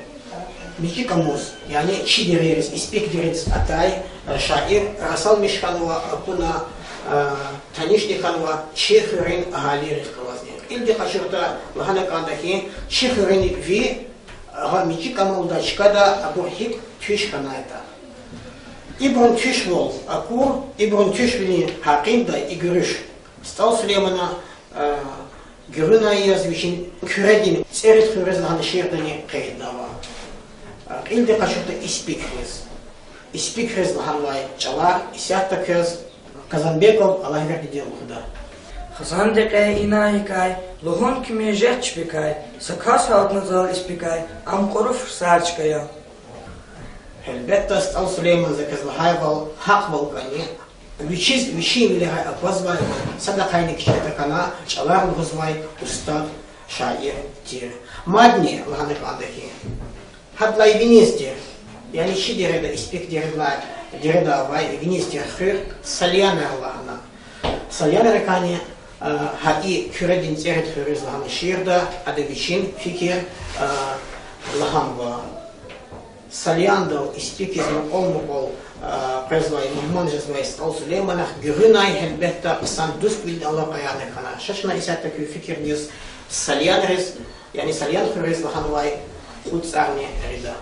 мичӀи кӀамуз, яни чи дерериз, Испик дередиз атай, э, шаир расалмиш хьанва, акуна, э, танишни хьанва чи хуьруьн агьалийрихъ галазни. Кьилди къачуртӀа, лагьана кӀанда хьи, чи хуьруьн ви, гьа мичӀи кӀамалдай чкада абур гьикӀ туьш хьанайтӀа. Ибурун туьшвал акур, ибурун туьшвилин гьакъиндай и гуьруьш СтӀал Сулеймана, э, гуьгъуьнай яз вичин Куьредин цӀерид хуьруьз лагьана шиирдани къейднава. Э, кьилди къачуртӀа, Испик хуьруьз. Испик хуьруьз лагьанвай чӀалар исятда квез Казанбеков Аллагьвердиди лугьуда. Хизандин кьей инай-икӀай, лугьун кими жеч чпикай, са кас гьалтна зал Испикай, ам кьуру фурсар чка я. Гьелбетда, СтӀал Сулейман, за квез лагьайвал, гьахъвал кӀани, вичиз вичин вилерай аквазвай, садахъайни кичӀе тахьана чӀалар лугьузвай устад шаир тир. Мадни лагьана кӀанда хьи, гьадалай виниз тир, яни чи дереда, Испик дереда, дереда авай виниз тир хуьр Сальянар лагьана. Сальянрикайни, а, гьа и Куьредин цӀерид хуьруьз лагьана шиирда ада вичин фикир, а, лагьанва. Сальяндал Испикиз мукьвал-мукьвал, а, къвезвай, мугьман жезвай СтӀал Сулейманахъ гуьгъуьнай, гьелбетда, хъсан дуствилин алакъаярни хьана. Ша чна исятда куь фикирдиз Сальянриз, яни Сальян хуьруьз лагьанвай кьуд цӀарни гъида.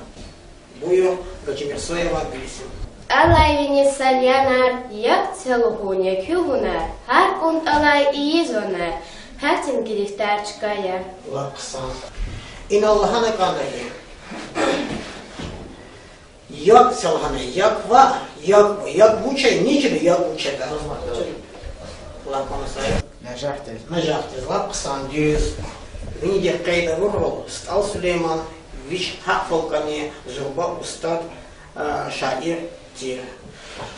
Буюр, Гаджимирсоева Гуьлуьсим. ТӀалай виниз Сальянар, яб це лугьун я куь гьунар, гьар кӀун тӀалай ийиз онар, гьахьтин гирифтар чка я. Лап хъсан. Инал лагьана кӀанда хьи, яб це лагьана, яб ва, яб, яб вуч я, ничир яб вуч ятӀа? Лап хъсан. Нажагьдиз. Нажагьдиз, лап хъсан, дуьз. Винидихъ къейд авурвал, СтӀал Сулейман вич гьахъвал кӀани зурба устад, а, шаир тир.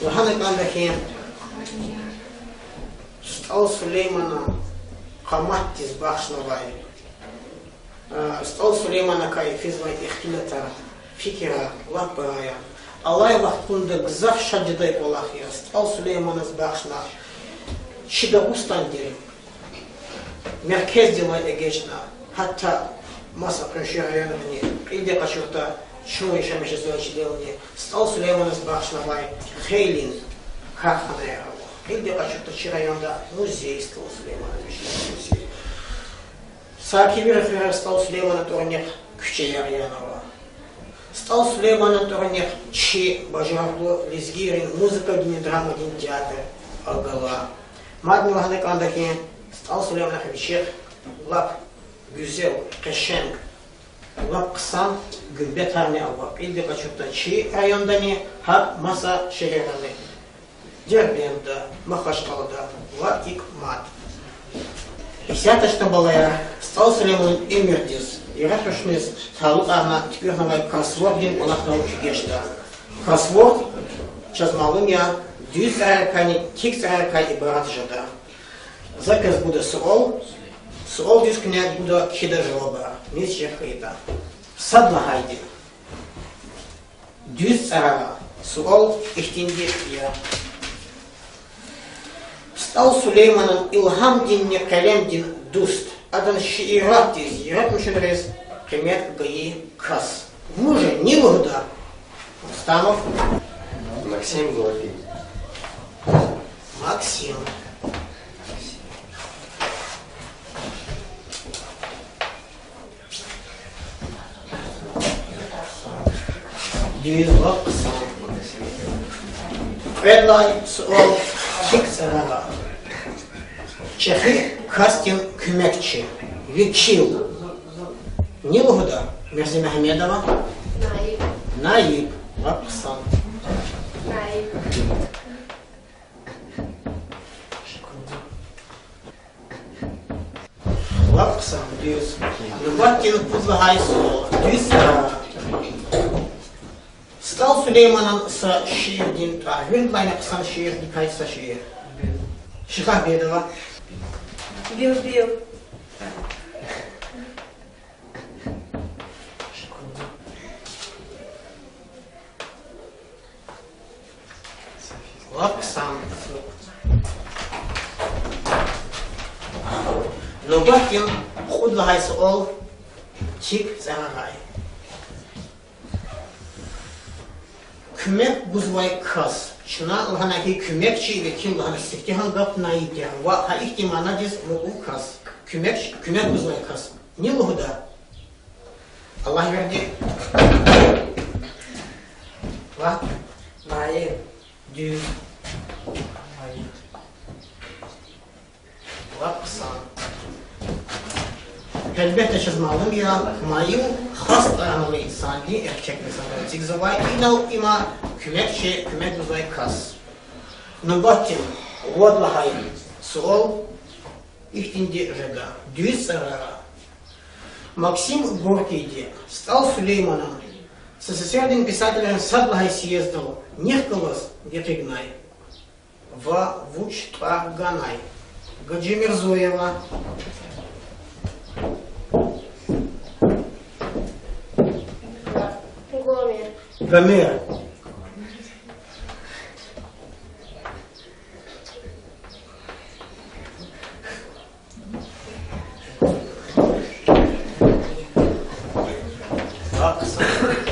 Лагьана кӀанда хьи, СтӀал Сулеймана къаматдиз бахшнавай, а, СтӀал Сулейманакай физвай ихтилатар, фикирар лап пара я. Алай вахтунда гзаф шад жедай кӀвалах я СтӀал Сулейманаз бахшна чи Дагъустандин меркездилай эгечӀна, гьатта маса къунши районрани, кьилди къачуртӀа, чун яшамиш жезвай чилелни СтӀал Сулейманаз бахшнавай хейлин карханаяр ава. Кьилди къачуртӀа, чи районда музей СтӀал Сулейманан, вичин музей. Саки вири хуьрера СтӀал Сулейманан тӀварунихъ куьчеяр янава. СтӀал Сулейманан тӀварунихъ чи бажарагълу лезгийрин музыкадинни драмадин театр агала. Мадни лагьана кӀанда хьи, СтӀал Сулейманахъ вичихъ лап гуьзел, къешенг, лап хъсан гуьмбетарни ава. Кьилди къачуртӀа, чи райондани, гьакӀ маса шегьеррани: Дербентда, Махачкъалада ва икӀ мад. Исятда чна, балаяр, СтӀал Сулейманан уьмуьрдиз, яратмишуниз талукьарна туькӀуьрнавай кроссворддин кӀвалахдал чуьгечӀда. Кроссворд, чаз малум я, дуьз цӀарарикайни тик цӀарарикай ибарат жеда. За квез гуда суал, суалдиз куьне гуда кхьида жавабар, низ чир хьайитӀа. Сад лагьайди дуьз цӀарара. Суал ихьтинди я: СтӀал Сулейманан илгьамдинни къелемдин дуст, адан шииратдиз, яратмишунриз къимет гайи кас вуж я, ни лугьуда? Рустамов. Максим Горький. Максим. Дуьз, лап хъсан. Кьвед лагьай суал: тик цӀарара. ЧӀехи касдин куьмекчи, векил, ни лугьуда? Мирземегьамедова. Наиб. Наиб. Лап хъсан. Наиб. Лап хъсан, дуьз. Нубатдин пуд лагьай суал. Дуьз цӀарара. СтӀал Сулейманан са шиирдин тӀвар. Виридалайни хъсан шиирдикай са шиир. Шихабедова. Билбил. Лап хъсан. Нубатдин кьуд лагьай суал: тик цӀарарай. Куьмек гузвай кас. Чна лагьана хьи, куьмекчи, векил лагьана сифтегьан гаф наиб тир ва гьа ихьтин манадиз мукьув кас. Куьмекч-, куьмек гузвай кас. Ни лугьуда? Аллагьверди. Ва? Наиб. Дуьз. Лап хъсан. Гьелбетда, чаз малум я, Маил хас тӀвар-м авай инсандин, эрчӀи инсандин эцигзавай, инал има куьмекчи, куьмек гузвай кас. Нубатдин вад лагьай суал ихьтинди жеда: дуьз цӀарара. Максим Горькийди СтӀал Сулейманан СССР-дин писателрин сад лагьай съездал нихъ галаз гекъигнай ва вуч тӀвар ганай? Гаджимирзоева. Гомер. Гомер.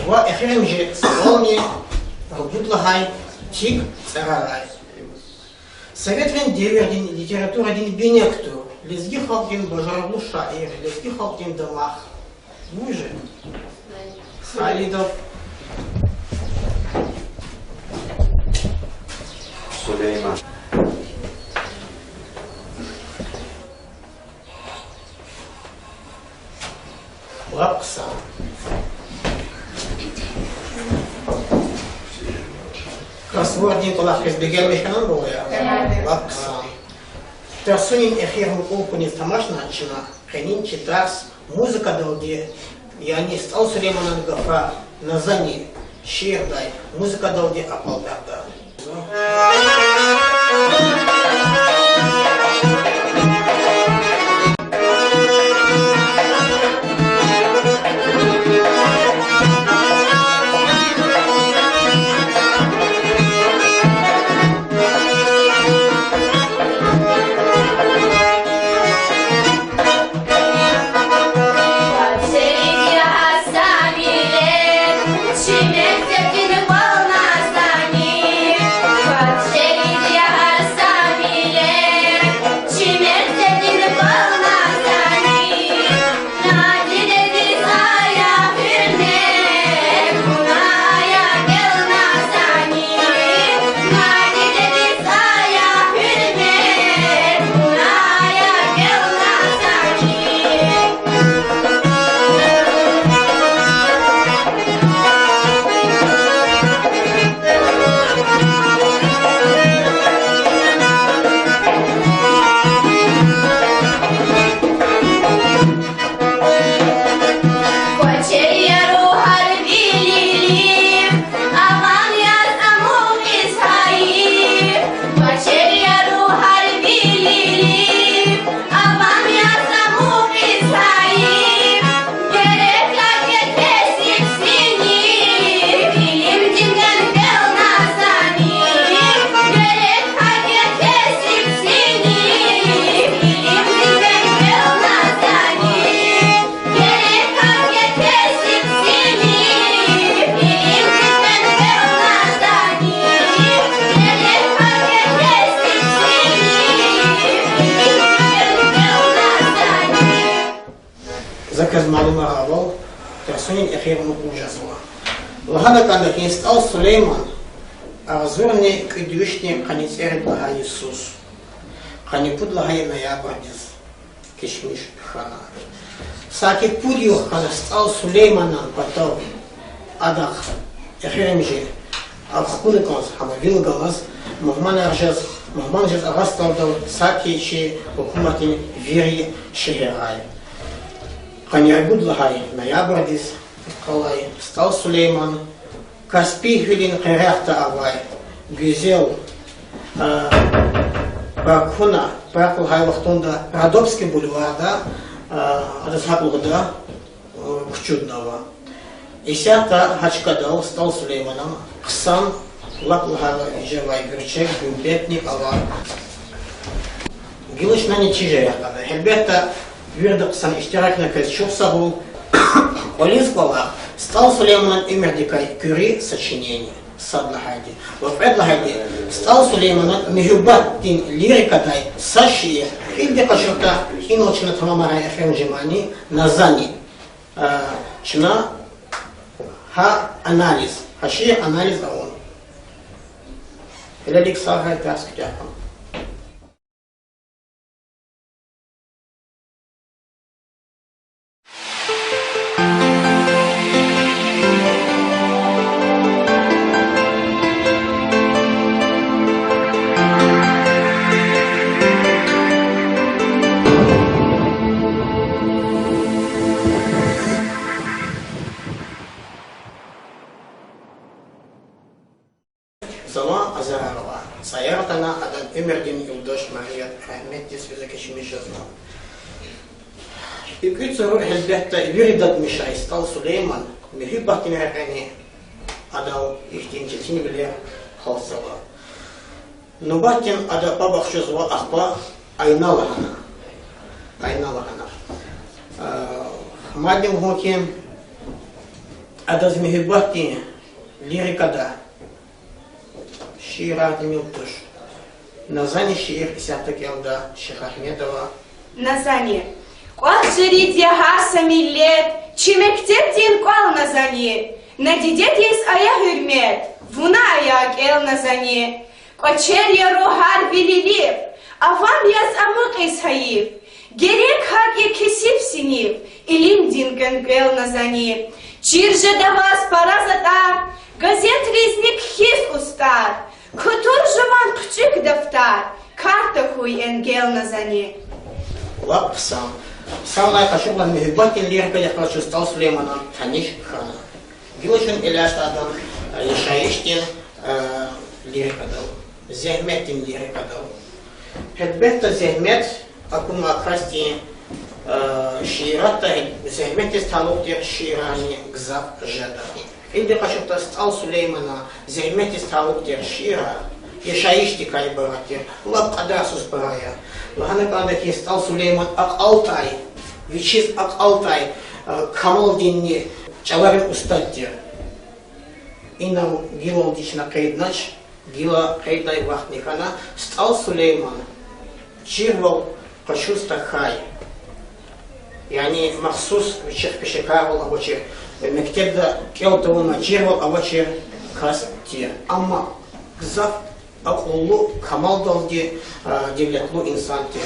Ва эхиримжи суални, ругуд лагьай: тик цӀарарай. Советрин девирдин литературадин бине кутур, лезги халкьдин бажарагълу шаир, лезги халкьдин дамах вуж я? Халидов Сулейман. Лап хъсан. Кроссворддин кӀвалах квез бегенмиш хьанани, балаяр? Лап хъсан. Тарсунин эхир мукьув хьуниз тамашна чна къенин чи тарс музыкадалди, яни СтӀал Сулейманан гафар Назани шиирдай музыкадалди акьалтӀарда. Яз малумарвал, тарсунин эхир мукьув жезва. Лагьана кӀанда хьи, СтӀал Сулейман агъзурни кӀуьд вишни къанни цӀерид лагьай йисуз, къанни пуд лагьай ноябрдиз кечмиш хьана. Саки пуд югъ хьана СтӀал Сулейманан патав адахъ эхиримжи ахкуна кӀанз, гьама вил галаз, мугьманар жез, мугьман жез Агъа СтӀалдал саки чи гьукуматдин вири шегьеррай. Къанни ругуд лагьай ноябрдиз къалай СтӀал Сулейман Каспий гьуьлуьн къерехда авай гуьзел, а, Бакуна, парк лагьай вахтунда Родопский бульварда, а, адаз гьакӀ лугьуда, а, кучуднава. Исятда гьа чкадал СтӀал Сулейманан хъсан лап лагьайвал вижевай гуьрчег гуьмбетни ава. Гила чна нетижа яхъ ада. Гьелбетда, вирида хъсан иштиракна квез чухсагъул. КӀвализ кӀвалах СтӀал Сулейманан уьмуьрдикай куьруь сочинение, сад лагьайди. Ва кьвед лагьайди, СтӀал Сулейманан муьгьуьббатдин лирикадай са шиир. Кьилди къачуртӀа, инал чна тамамарай эхиримжи мани, Назани. А, чна гьа анализ, гьа шиир анализ авун. Гьелелиг сагърай, тарс куьтягь хьун. Залан Азарова, цӀаяр атана, адан уьмуьрдин юлдаш Марият рагьметдиз физ кечмиш жезва. И кӀуьд суьгьуьр, гьелбетда, виридадни шей СтӀал Сулейман муьгьуьббатдин рекьени адал ихьтин четинвилер гьалтзава. Нубатдин ада паб ахчузва, ахпа Айна лагьана. Айна лагьана. А, мадни лугьун хьи, адаз муьгьуьббатдин лирикада шиирар тӀимил туш. Назани шиир исятда кӀелда Шихагьмедова. Назани. КӀвах жерид я гьар са миллет, чи мектебдин кӀвал, Назани. На дидедиз ая гьуьрмет, вуна ая кӀел, Назани. КӀвачер я ругьар вилилив, авам яз амукьиз гьайиф. Герек гьакӀ я кесиб синиф, илимдин кӀвенкӀвел, Назани. Чир жеда ваз пара затӀар, газетризни кхьиз устӀар. Кутур жуван хъуьчӀуьк дафтар, кар тахьуй энгел, Назани. Лап хъсан. Санлай къачурла муьгьуьббатдин лирика яхъ чун СтӀал Сулейманан таниш хьана. Гила чун элячӀда адан, э, яшайишдин, э, лирикадал, зегьметдин лирикадал. Гьелбетда, зегьмет акунвай касдин, э, шииратда зегьметдиз талукь тир шиирарни гзаф жеда. Кьилди къачуртӀа, СтӀал Сулейманан зегьметдиз талукь тир шиирар яшайишдикай ибарат тир, лап кьадарсуз пара я. Лагьана кӀанда хьи, СтӀал Сулейман акьалтӀай, вичиз акьалтӀай, э, камалдинни чӀаларин устад тир. Инал гилалди чна къейднач, гила къейддай вахтни хьана, СтӀал Сулейман чирвал къачуз тахьай, яни махсус вичихъ пешекарвал авачир, мектебда кӀел тавунвай чирвал авачир кас тир. Амма гзаф акьуллу, камалдалди, а, девлетлу инсан тир.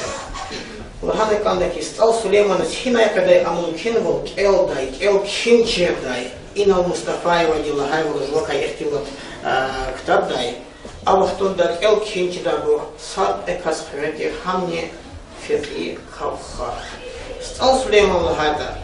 Лагьана кӀанда хьи, СтӀал Сулейманаз гьинай къведай а мумкинвал кӀелдай, кӀел-кхьин чирдай, инал Мустафаевади лагьайвал жувакай ихтилат, а, ктабдай, а вахтунда кӀел-кхьин чидайбур сад-кьве кас хъуьре тир, гьамни фекьи кавха. СтӀал Сулейман лагьайтӀа,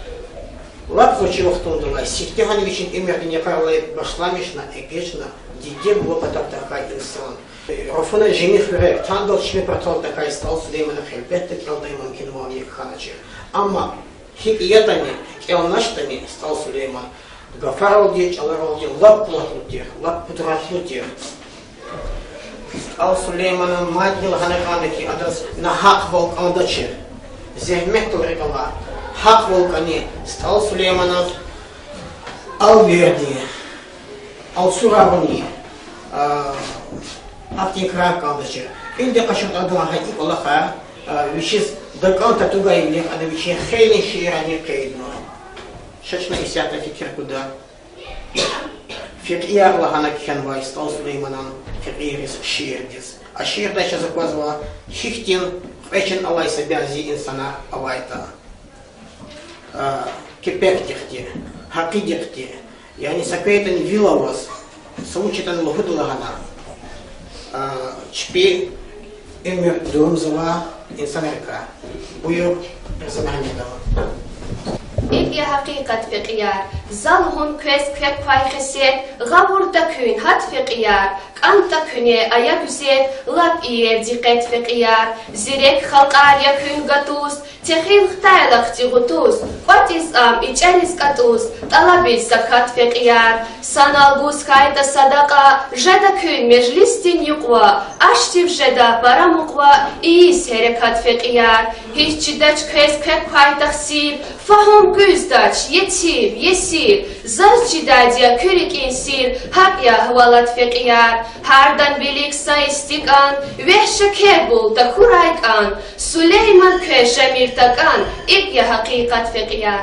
лап гъвечӀи вахтундилай сифтегьан вичин уьмуьрдин йикъаралай башламишна, эгечӀна, диде-буба патав тахьай инсан. Руфуна жени хуьре, тандал чими патал тахьай СтӀал Сулеймана гьелбетда кӀелдай мумкинвал хьаначир. Амма гьикӀ ятӀани, кӀелначтӀани, СтӀал Сулейман гафаралди, чӀаларалди лап къуватлу тир, лап къудратлу тир. СтӀал Сулейманан мадни лагьана кӀанда хьи, адаз нагьахъвал кӀандачир. Зегьметдал рикӀелай гьахъвал кӀани, СтӀал Сулейманаз алверди, алцураруни, а, ахьтин крар кӀандачир. Кьилди къачуртӀа, адалай гьа и кӀвалахар, а, вичиз дакӀан татугайвилихъ ада вичин хейлин шиирарни къейднава. Ша чна исятда фикир гуда. Фекьияр лагьана кхьенвай СтӀал Сулейманан фекьийриз шиирдиз. А шиирдай чаз аквазва, гьихьтин кьве чин алай са бязи инсанар авайтӀа. А, кепекдихъди, гьакъидихъди, яни са квейтӀани вил аваз, са вуч ятӀани лугьуда лагьана, а, чпи уьмуьр дурумзава инсанрикай. Буюр, Риза Мегьамедова. ИкӀ я гьакъикъат, фекьияр. За лугьун квез квек квай хесет, гъавурда куьн гьат, фекьияр. КӀантӀа куьне ая гуьзет, лап иер дикъет, фекьияр. Зирек халкьар я куьн гатуз, техил хтайла хци гъутуз, кӀватӀиз ам ичӀериз кӀатӀуз, тӀалабиз закат, фекьияр. Санал гуз хьайитӀа садакьа, жеда куьн межлисдин юкьва, ашдив жеда пара мукьва, ийиз гьерекат, фекьияр. Гьич чидач квез квек квай тахсир, фагьум гуьздач, етим, есир, заз чидайди я куь рикӀин сир, гьакӀ я гьавалат, фекьияр. Гьардан вилик са истикӀан, вегь шекер бул, тахьурай кӀан, Сулейман квез жемир такӀан, икӀ я гьакъикъат, фекьияр.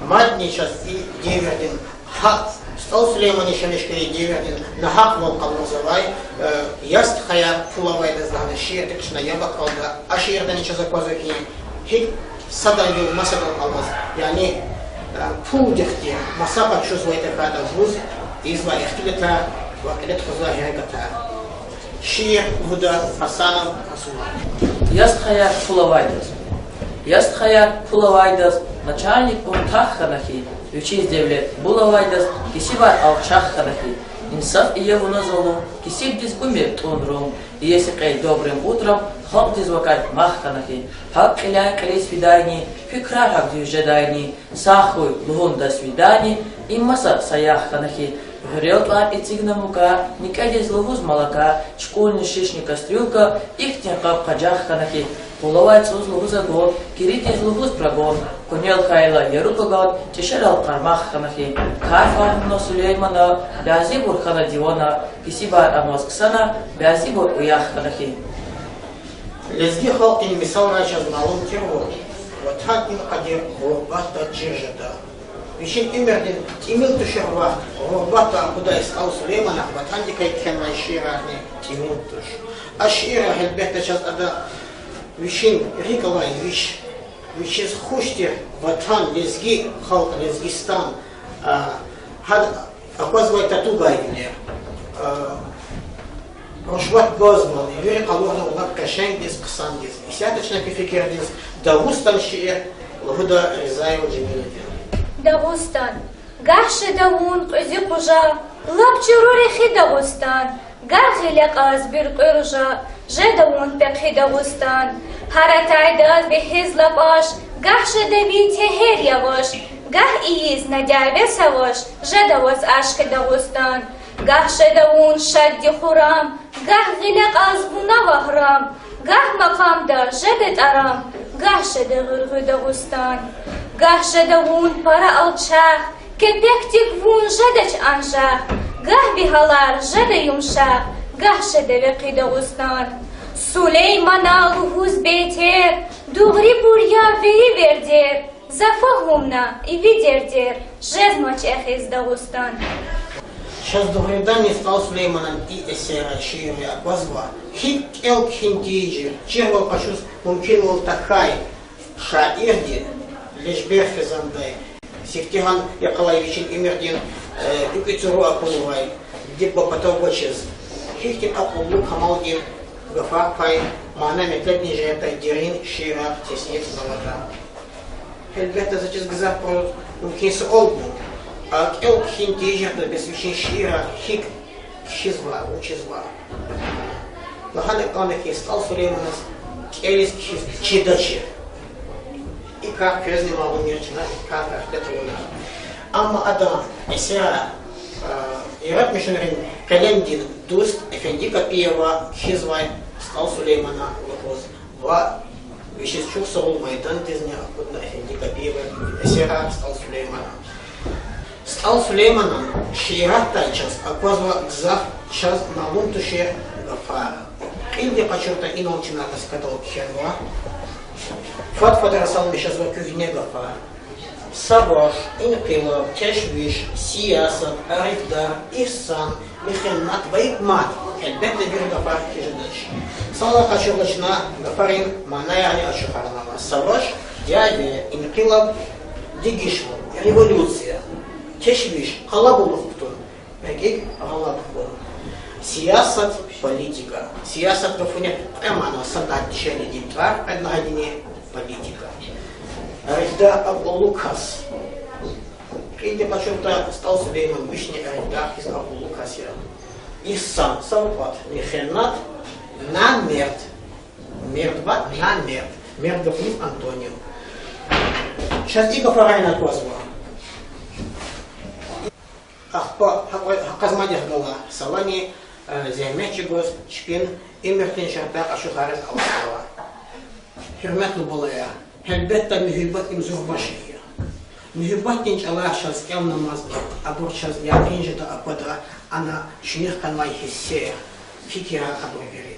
Мадни чаз и девирдин гьа-, СтӀал Сулейманан яшамиш хьайи девирдин нагьакьвал къалурзавай, э, Я стхаяр, пул авайдаз лагьана шиирдихъ чна яб акалда. А шиирдани чаз аквазва хьи, гьикӀ садан югъ масадал алаз, яни, э, пулдихъди маса къачузвай тахьайтӀа гуз ийизвай ихтилатар ва кьиле тухузвай гьерекатар. Шиир лугьуда Гьасанов Расула. Я стхаяр, пул авайдаз. Я стхаяр, пул авайдаз начальник вун тах хьана хьи, вичиз девлет бул авайдаз кесибар алчах хьана хьи, инсаф ая вуна залум, кесибдиз гумир тӀун-рум, иеси кьей добрым утром, халкьдиз вакай мах хьана хьи, гьакӀ кьиляй кьилиз фидайни, фикирар гьакӀ дуьз жедайни, сагъ хьуй лугьун до свидания, им маса саягъ хьана хьи, гъуьрел тӀвар эцигна мука, некӀедиз лугьуз молока, чукӀурни шишни кастрюлька, ихьтин къаб-къажах хьана хьи, пул авай цӀуз лугьуз огон, киридиз лугьуз прогон, къуьнел хьайила яру каган, чӀешерал къармах хьана хьи, кар фагьумна Сулеймана, бязибур хьана дивана, кесибар амаз ксана, бязибур уях хьана хьи. Лезги халкьдин мисалрай чаз малум тирвал, ватандин къадир гъурбатда чир жеда. Вичин уьмуьрдин тӀимил тушир вахт гъурбатда акъудай СтӀал Сулейманахъ ватандикай кхьенвай шиирарни тӀимил туш. А шиирар, гьелбетда, чаз ада вичин рикӀ алай виш, вичиз хуш тир ватан, лезги халкь, Лезгистан, а, гьада аквазвай татугайвилер, а, рушват гвазвал, вири къалурнавай лап къешенгдиз, хъсандиз. Исятда чна куь фикирдиз Дагъустан шиир лугьуда Ризаева Жемилада. Дагъустан. Гагь жеда вун кьуьзуь къужа, лап чуру рехи, Дагъустан. Гагь гъиле кьаз буьркьуь ружа, жеда вун пехъи, Дагъустан. Гьар атайдаз вегьиз лапаш, гагь жеда ви тегьер яваш, гагь ийиз на дяве саваш, жеда ваз ашкъи, Дагъустан. Гагь жеда вун шадди-хуррам, гагь гъиле кьаз вуна вагьрам, гагь макъамда жеда тӀарам, гагь жеда гъуьргъуь, Дагъустан. Гагь жеда вун пара алчах, кепекдик вун жедач анжах, гагь ви гьалар жеда юмшах, гагь жеда векъи, Дагъустан. Сулеймана лугьуз бейтер, дугърибур я вири вердер, за фагьумна ви дердер, жезмач эхиз, Дагъустан. Чаз дугъриданни СтӀал Сулейманан и эсеррай, шииррай аквазва, гьикӀ кӀел-кхьин тийижир, чирвал къачуз мумкинвал тахьай шаирди Лежбер Хизандай, сифтегьан йикъалай вичин уьмуьрдин, э, уькӀуь цуру акунвай диде-буба патав гвачиз, гьихьтин акьуллу, камалдин гафар квай, мана-метлебни жедай дерин шиирар теснифнаватӀа. Гьелбетда, за чиз гзафбуруз мумкин суал гун, а кӀел-кхьин тийижиртӀа бес вичин шиирар гьикӀ кхьизва, вучизва. Лагьана кӀанда хьи, СтӀал Сулейманаз кӀелиз-кхьиз чидачир. И кар квезни малум я, чна и кар гьахьтин тавуна. Амма адан эсерар, а, яратмишунрин къелемдин дуст Эфенди Капиева кхьизвай СтӀал Сулеймана лугьуз ва вичиз чухсагъул майдандизни акъудна Эфенди Капиеван эсерар СтӀал Сулеймана. СтӀал Сулейманан шииратдай чаз аквазва гзаф чаз малум тушир гафар. Кьилди къачуртӀа, инал чна каскадал кхьенва. Фад-фад расалмиш жезва куьгьне гафар. Саваш, инкъилаб, тешвиш, сиясат, арифдар, игьсан, михнат ва икӀ мад, гьелбетда, вири гафар хьиз жедач. Савай къачурла чна гафарин манаярни ачухарнава. Саваш, яни инкъилаб, дегишвал, революция, тешвиш, къалабулух кутун, рекьик гъалатӀ хьун. Сиясат, политика. Сиясат гафуни кьве мана, сад лагьайди дишегьлидин тӀвар, кьвед лагьайдини политика. Арифдар, акьуллу кас. Кьилди къачуртӀа, СтӀал Сулейман вични арифдар хьиз акьуллу кас я. Игьсан, савкьват, михнат, намерд. Мерд ва намерд. Мерд гафуниз антоним. Чаз и гафарайни аквазва. Ахпа гьа-, гьакъаз мад ягъала, савани, э, зегьмет чӀугваз чпин уьмуьрдин шартӀар ачухариз алатнава. Гьуьрметлу балаяр, гьелбетда, муьгьуьббат им зурба шей я. Муьгьуьббатдин чӀалар чаз кӀелнамаз, абур чаз якъин жеда аквада, ана чуьнуьх хьанвай гьиссер, фикирар абур вири.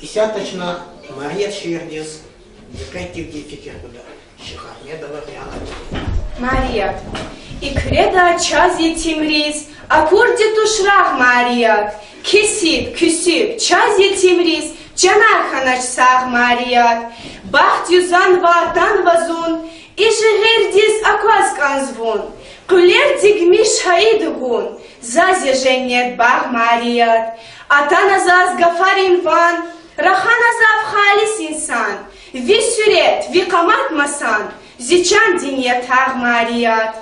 Исятда чна Марият шиирдиз дикъетдивди фикир гуда. Шихагьмедова Риана. Марият. И куьреда чаз, етимриз, акурди туш рагъ, Марият. Кесиб, куьсиб, чаз, етимриз, чанар хьанач сагъ, Марият. Бахт юзанва атанва зун, и жигъирдиз акваз кӀанз вун. Къуьлер дигмиш гьа и дугун, заз я женнет багъ, Марият. Атана заз гафарин ван, рахана зав халис инсан. Ви суьрет, ви къамат масан, зи чандин ятагъ, Марият.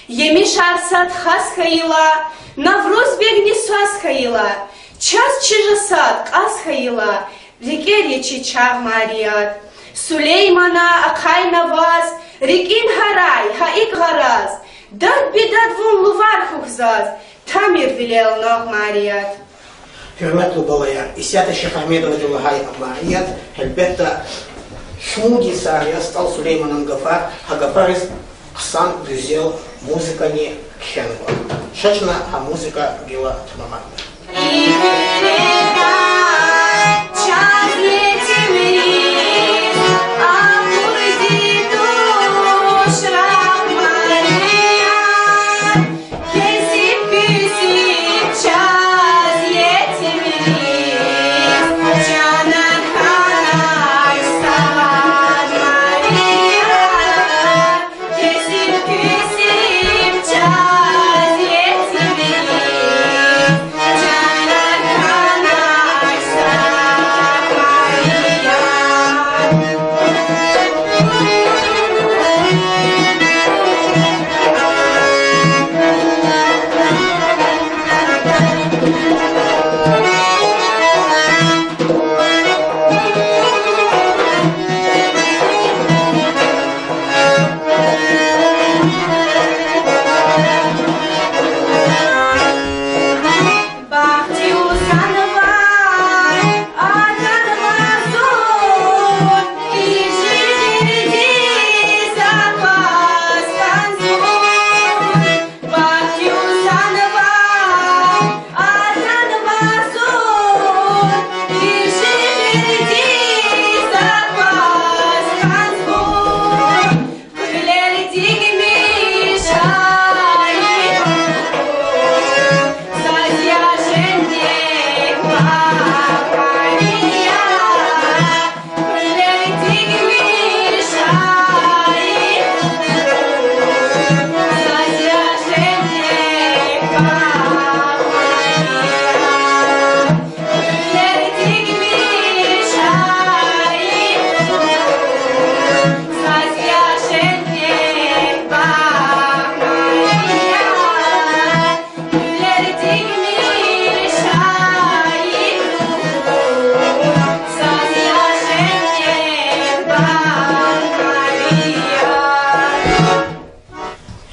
Емишар сад хас хьайила, Наврузбегни свас хьайила, чаз чи жа сад кьаз хьайила, рикӀер я чи чагъ, Марият. Сулеймана ахъайна ваз рикӀин гьарай, гьа икӀ гъараз, дад-бедад вун лувар хьухь заз, тамир вилел нагъ, Марият. Гьуьрметлу балаяр, исятда Шихагьмедовади лагьай Марият, гьелбетда, шумуд йисар яз СтӀал Сулейманан гафар, гьа гафариз хъсан гуьзел музыкани кхьенва. Ша чна гьа музыка гила тамамарда.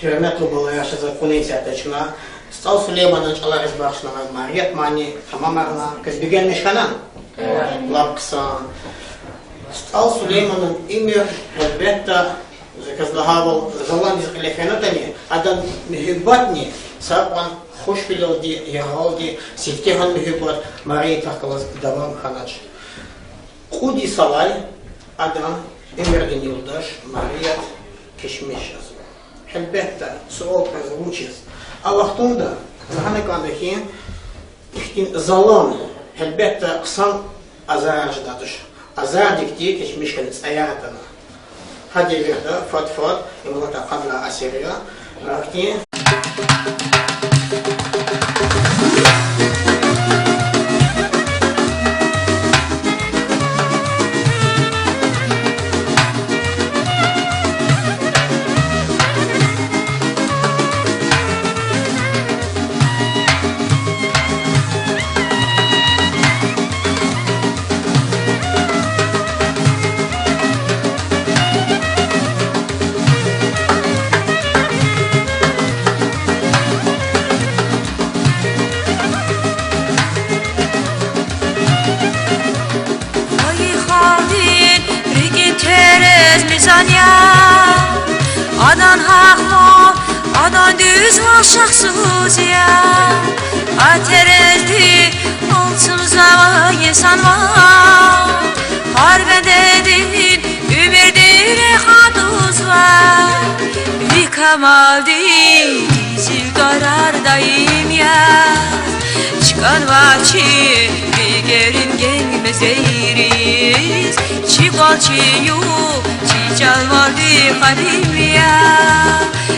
Гьуьрметлу балаяр, ша за кьунин исятда чна СтӀал Сулейманан чӀалариз бахшнавай Марият мани тамамарна. Квез бегенмиш хьана? Лап хъсан. СтӀал Сулейманан уьмуьр, гьелбетда, за квез лагьайвал, заландиз кьиле фенатӀани, адан муьгьуьббатни са кьван хушвилелди, яргъалди, сифтегьан муьгьуьббат Мариятахъ галаз давам хьанач. Кьуд йисалай адан уьмуьрдин юлдаш Марият кешмиш жезва. Гьелбетда, суал кваз вучиз? А вахтунда лагьана кӀанда хьи, ихьтин залан, гьелбетда, хъсан азар жедай туш. Азардикди кечмиш хьана, цӀаяр атана. Гьа девирда фад-фад, им алатай къад лагьай асир я, ахьтин Хайи халкьдин рикӀин терез мизан я, адан гьахъвал, адан дуьзвал шахсуз я. А терезди алцумзавай инсанвал, гьар бендедин уьмуьрдин рехъ атӀузва. Ви камалдиз зи тӀварар даим я, чкӀанвай чи рикӀерин генг мезейриз, чи кӀвал, чи югъ, чи чалмалди къадим я,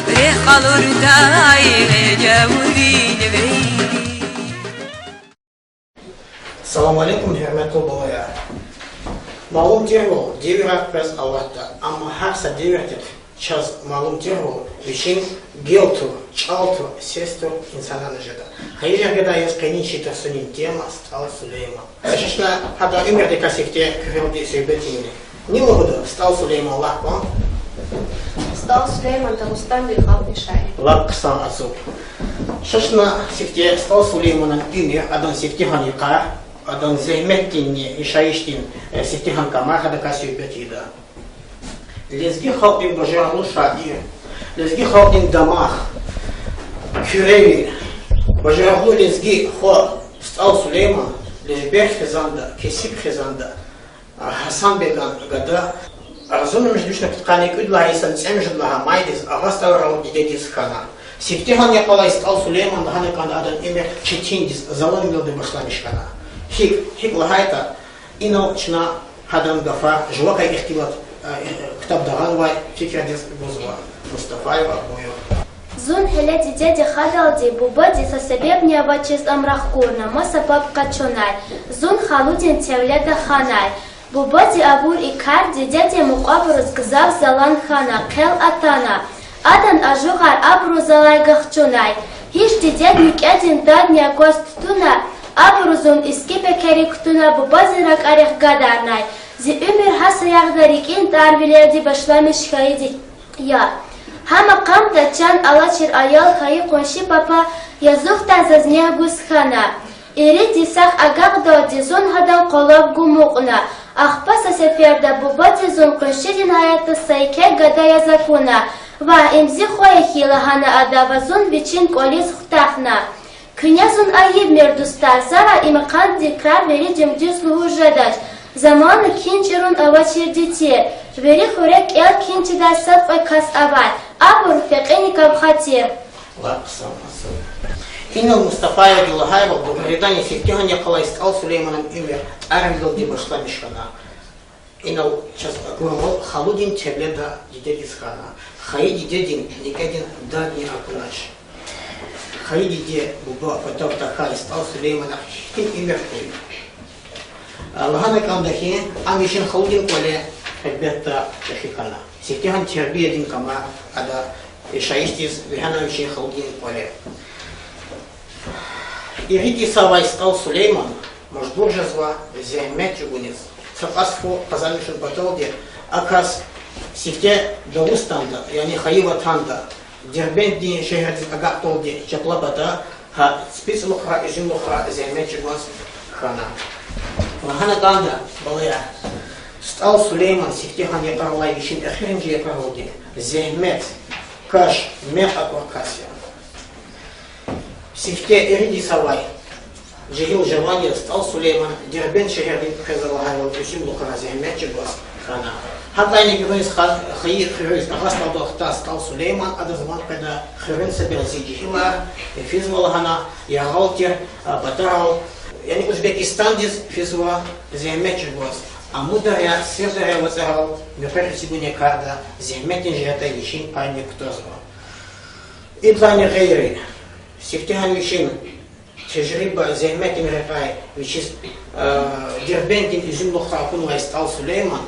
рехъ къалурдай гьеле гавурин вейри. Салам алейкум, гьуьрметлу балаяр! Малум тирвал, девирар къвез алатда, амма гьар са девирдихъ чаз малум тирвал вичин гел тур, чӀал тур, сес тур инсанарни жеда. Гьа и жергедай яз къенин чи тарсунин тема СтӀал Сулейман. Ша чна гьадан уьмуьрдикай сифте куьрелди суьгьбет ийин. Ни лугьуда СтӀал Сулейман лагь кван? СтӀал Сулейман Дагъустандин халкьдин шаир. Лап хъсан, ацукь. Ша чна сифте СтӀал Сулейманан уьмуьр, адан сифтегьан йикъар, адан зегьметдинни яшайишдин, э, сифтегьан камар, гьадакай суьгьбет ийида. Лезги халкьдин бажарагълу шаир, лезги халкьдин дамах, куьревил, бажарагълу лезги хва СтӀал Сулейман лежбер хизанда, кесиб хизанда, Гьасан-беган гада, агъзурни муьжуьд вишни пудкъанни кӀуьд лагьай йисан цӀемуьжуьд лагьай майдиз Агъа СтӀалрал дидедиз хьана. Сифтегьан йикъалай СтӀал Сулейман, лагьана кӀанда, адан уьмуьр четиндиз, заланвилелди башламиш хьана. ГьикӀ, гьикӀ лагьайтӀа, инал чна гьадан гафар жувакай ихтилат, э, ктабда гъанвай фикирдиз гузва. Мустафаева, буюр. Зун гьеле дидеди хадалди бубади са себебни авачиз ам рахкурна, маса паб къачунай. Зун халудин тевледа ханай. Бубади авур и кар дидедин мукьвабуруз гзаф залан хьана, хъел атана. Адан ажугъар абуру залай гахчунай. Гьич дидед никӀедин дадни акваз тутуна, абуру зун иски пекерик кутуна, бубадин ракӀарихъ гадарнай. Зи уьмуьр гьа саягъда рикӀин тӀарвилелди башламиш хьайиди я. Гьа макъамда чан алачир аял хьайи къунши папа язухдал заз негь гуз хьана. Ирид йисахъ агакьдалди зун гьадан къвалав гумукьна. Ахпа са сеферда бубади зун къуншидин гьаятда са еке гада яз акуна. Вагь, им зи хва я хьи, лагьана ада ва зун вичин кӀвализ хутахна. Куьне зун айибмир, дустар, завай и макъамдин крар вири жемдиз лугьуз жедач. Замана кхьин чӀурун авачирди тир. Вири хуьре кӀел кхьин чидай сад-кьве кас авай. Абуру фекьиникай хатир. Лап хъсан, ацукь. Инал Мустафаева Гулагьаева Бугъариданни сифтегьан йикъалай СтӀал Сулейманан уьмуьр тӀарвилелди башламиш хьана. Инал чаз акурвал халудин тевледа дидедиз хьана. Хайи дидедин никӀедин дадни акунач. Хайи диде, буба патав тахьай СтӀал Сулеймана гьихьтин уьмуьр хьуй? Лагьана кӀанда хьи, ам вичин халудин кӀвале, гьелбетда, чӀехи хьана. Сифтегьан тербиядин камар ада яшайишдиз вегьена вичин халудин кӀвале. Ирид йисавай СтӀал Сулейман мажбур жезва зегьмет чӀугуниз. Са кьас фу къазанмишун паталди а кас сифте Дагъустанда, яни хайи ватанда, Дербентдин шегьердиз агакьдалди чапла пата гьа ципицӀлухра, уьзуьмлухра зегьмет чӀугваз хьана. Лагьана кӀанда, балаяр, СтӀал Сулейман сифтегьан йикъаралай вичин эхиримжи йикъаралди зегьмет, каш, мекь акур кас я. Сифте ирид йисавай жегьил жаван яз СтӀал Сулейман Дербент шегьердин къвезвай лагьайвал уьзуьмлухра зегьмет чӀугваз хьана. Гьадалайни гуьгъуьниз ха-, хайи хуьруьз агъа СтӀалдал хтай СтӀал Сулейман, адаз ван къведа хуьруьн са бязи жегьилар, физва лагьана, яргъал тир, а, патарал, яни Узбекистандиз физва зегьмет чӀугваз. Амударя, Сырдаря вацӀарал муькъвер эцигунин карда зегьметдин жигьетдай вичин пайни кутазва. Идалайни гъейри, сифтегьан вичин тежриба, зегьметдин рекьяй вичиз, э, Дербентдин уьзуьмлухда акунвай СтӀал Сулейман,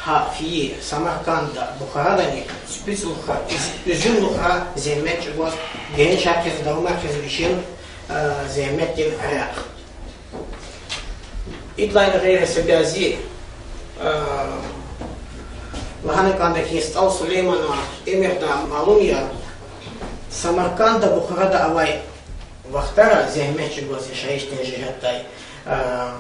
гьа фейи Самаркандда, Бухарадани цӀипуд йисалухра, уьз-, уьзуьмлухра зегьмет чӀугваз, геншархиз, давамархиз вичин, э, зегьметдин рехъ. Идалайни гъейри са бязи, э, лагьана кӀанда хьи, СтӀал Сулейманан уьмуьрда малум я, Самаркандда, Бухарада авай вахтара зегьмет чӀугваз яшайишдин жигьетдай, э,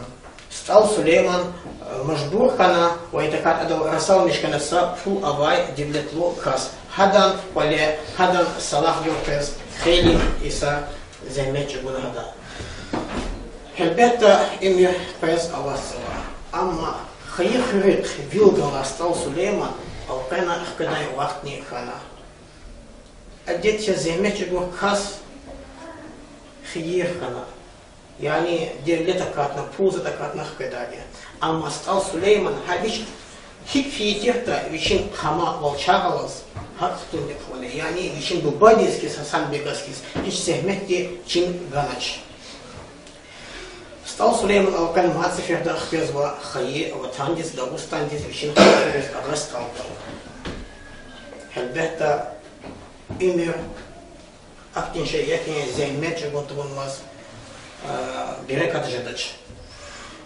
СтӀал Сулейман, э, мажбур хьана ва я тахьайтӀа адал расалмиш хьана са пул авай девлетлу кас. Гьадан кӀвале, гьадан салагьдал къвез хейлин йисар зегьмет чӀугуна гьада. Гьелбетда, уьмуьр къвез аватзава. Амма хайи хуьруьхъ вил галай СтӀал Сулейман элкъвена хкведай вахтни хьана. Адет я зегьмет чӀугур кас хийир хьана, яни девлет акатна, пул затӀ акатна хкведайди. Амма СтӀал Сулейман гьа вич гьикӀ фейи тиртӀа, вичин къама валчагъ алаз гьакӀ хтунни хъувуна, яни вичин бубадиз хьиз, Гьасан-бегаз хьиз, гьич зегьметди чин ганач. СтӀал Сулейман элкъвена мад сеферда хквезва хайи ватандиз, Дагъустандиз, вичин хуьруьз, Агъа СтӀалдал. Гьелбетда, уьмуьр ахьтин шей я хьи, зегьмет чӀугун тавунмаз, а, берекат жедач.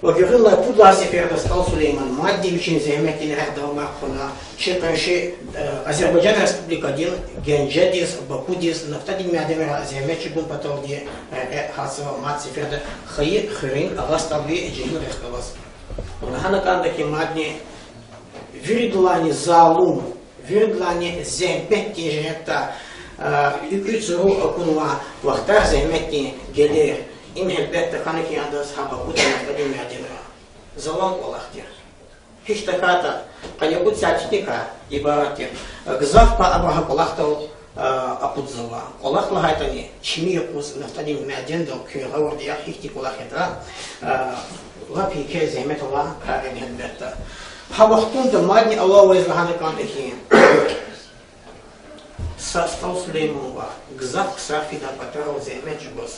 Ва гуьгъуьнлай пуд лагьай сеферда СтӀал Сулейман мадни вичин зегьметдин рехъ давамар хъувуна, чи къунши, э, Азербайжан Республикадин Генжедиз, Бакудиз, нафтадин мядинра зегьмет чӀугун паталди, э, э, гьатзава мад сеферда хайи хуьруьн Агъа СтӀалви жегьилрихъ галаз. Лагьана кӀанда хьи, мадни виридалайни залум, виридалайни зегьметдин жигьетда, э, уькӀуь-цуру акунвай вахтар, зегьметдин гелер, им гьелбетда хьана хьи адаз гьа Бакудин нафтадин мядинра. Залан кӀвалах тир. Гьич тахьайтӀа къанни кьуд сятикай ибарат тир. Гзаф пай абур гьа кӀвалахдал, а, акъудзава. КӀвалах лагьайтӀани, чими юкъуз нафтадин мядиндал куьн гъавурда яхъ, гьихьтин кӀвалах ятӀа, а, лап еке зегьмет алай кар я гьелбетда. Гьа вахтунда мадни алавайз лагьана кӀанда хьи, са СтӀал Сулейман ваъ, гзаф ксар фида патарал зегьмет чӀугваз.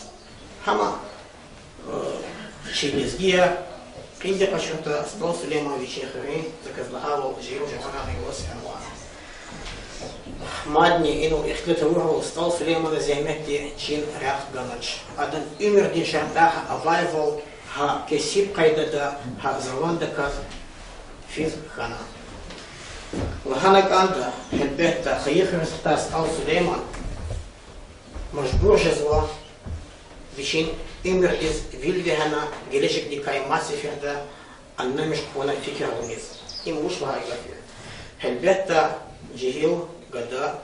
Гьама, э, чи лезгияр, къинди къачуртӀа, СтӀал Сулейман вичин хуьруьн, за квез лагьайвал, жегьил жаванарни галаз фенва. Мадни инал ихтилат авурвал, СтӀал Сулейманан зегьметди чин рехъ ганач. Адан уьмуьрдин шартӀар авайвал, гьа кесиб къайдада, гьа заландаказ физ хьана. Лагьана кӀанда, гьелбетда, хайи хуьруьз хтай СтӀал Сулейман мажбур жезва вичин уьмуьрдиз вил вегьена, гележегдикай мад сеферда аннамиш хъувуна фикир авуниз. Им вуч лагьай гаф я? Гьелбетда, жегьил гада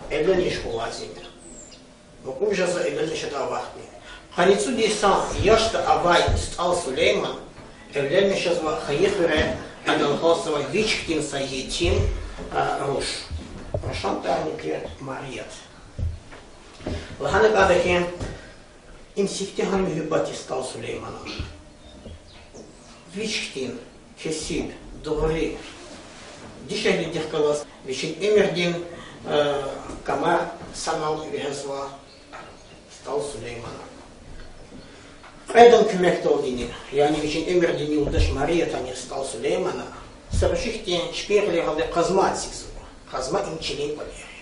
эвленмиш хьун лазим я. Мукьув жезва эвленмиш жедай вахтни. Къанни цӀуд йисан яшда авай СтӀал Сулейман эвленмиш жезва хайи хуьре, адал гьалтзава вич хьтин са етим, а, руш. Рушан тӀварни тир Марият. Лагьана кӀанда хьи, им сифтегьан муьгьуьббат я СтӀал Сулейманан. Вич хьтин кесиб, дугъри дишегьлидихъ галаз вичин уьмуьрдин, э, камар санал вегьезва СтӀал Сулеймана. Кьведан куьмекдалдини, яни вичин уьмуьрдин юлдаш Мариятани СтӀал Сулеймана са руши хьтин чпин гъиле гъалди къазма эцигзава. Къазма им чилин кӀвалер я.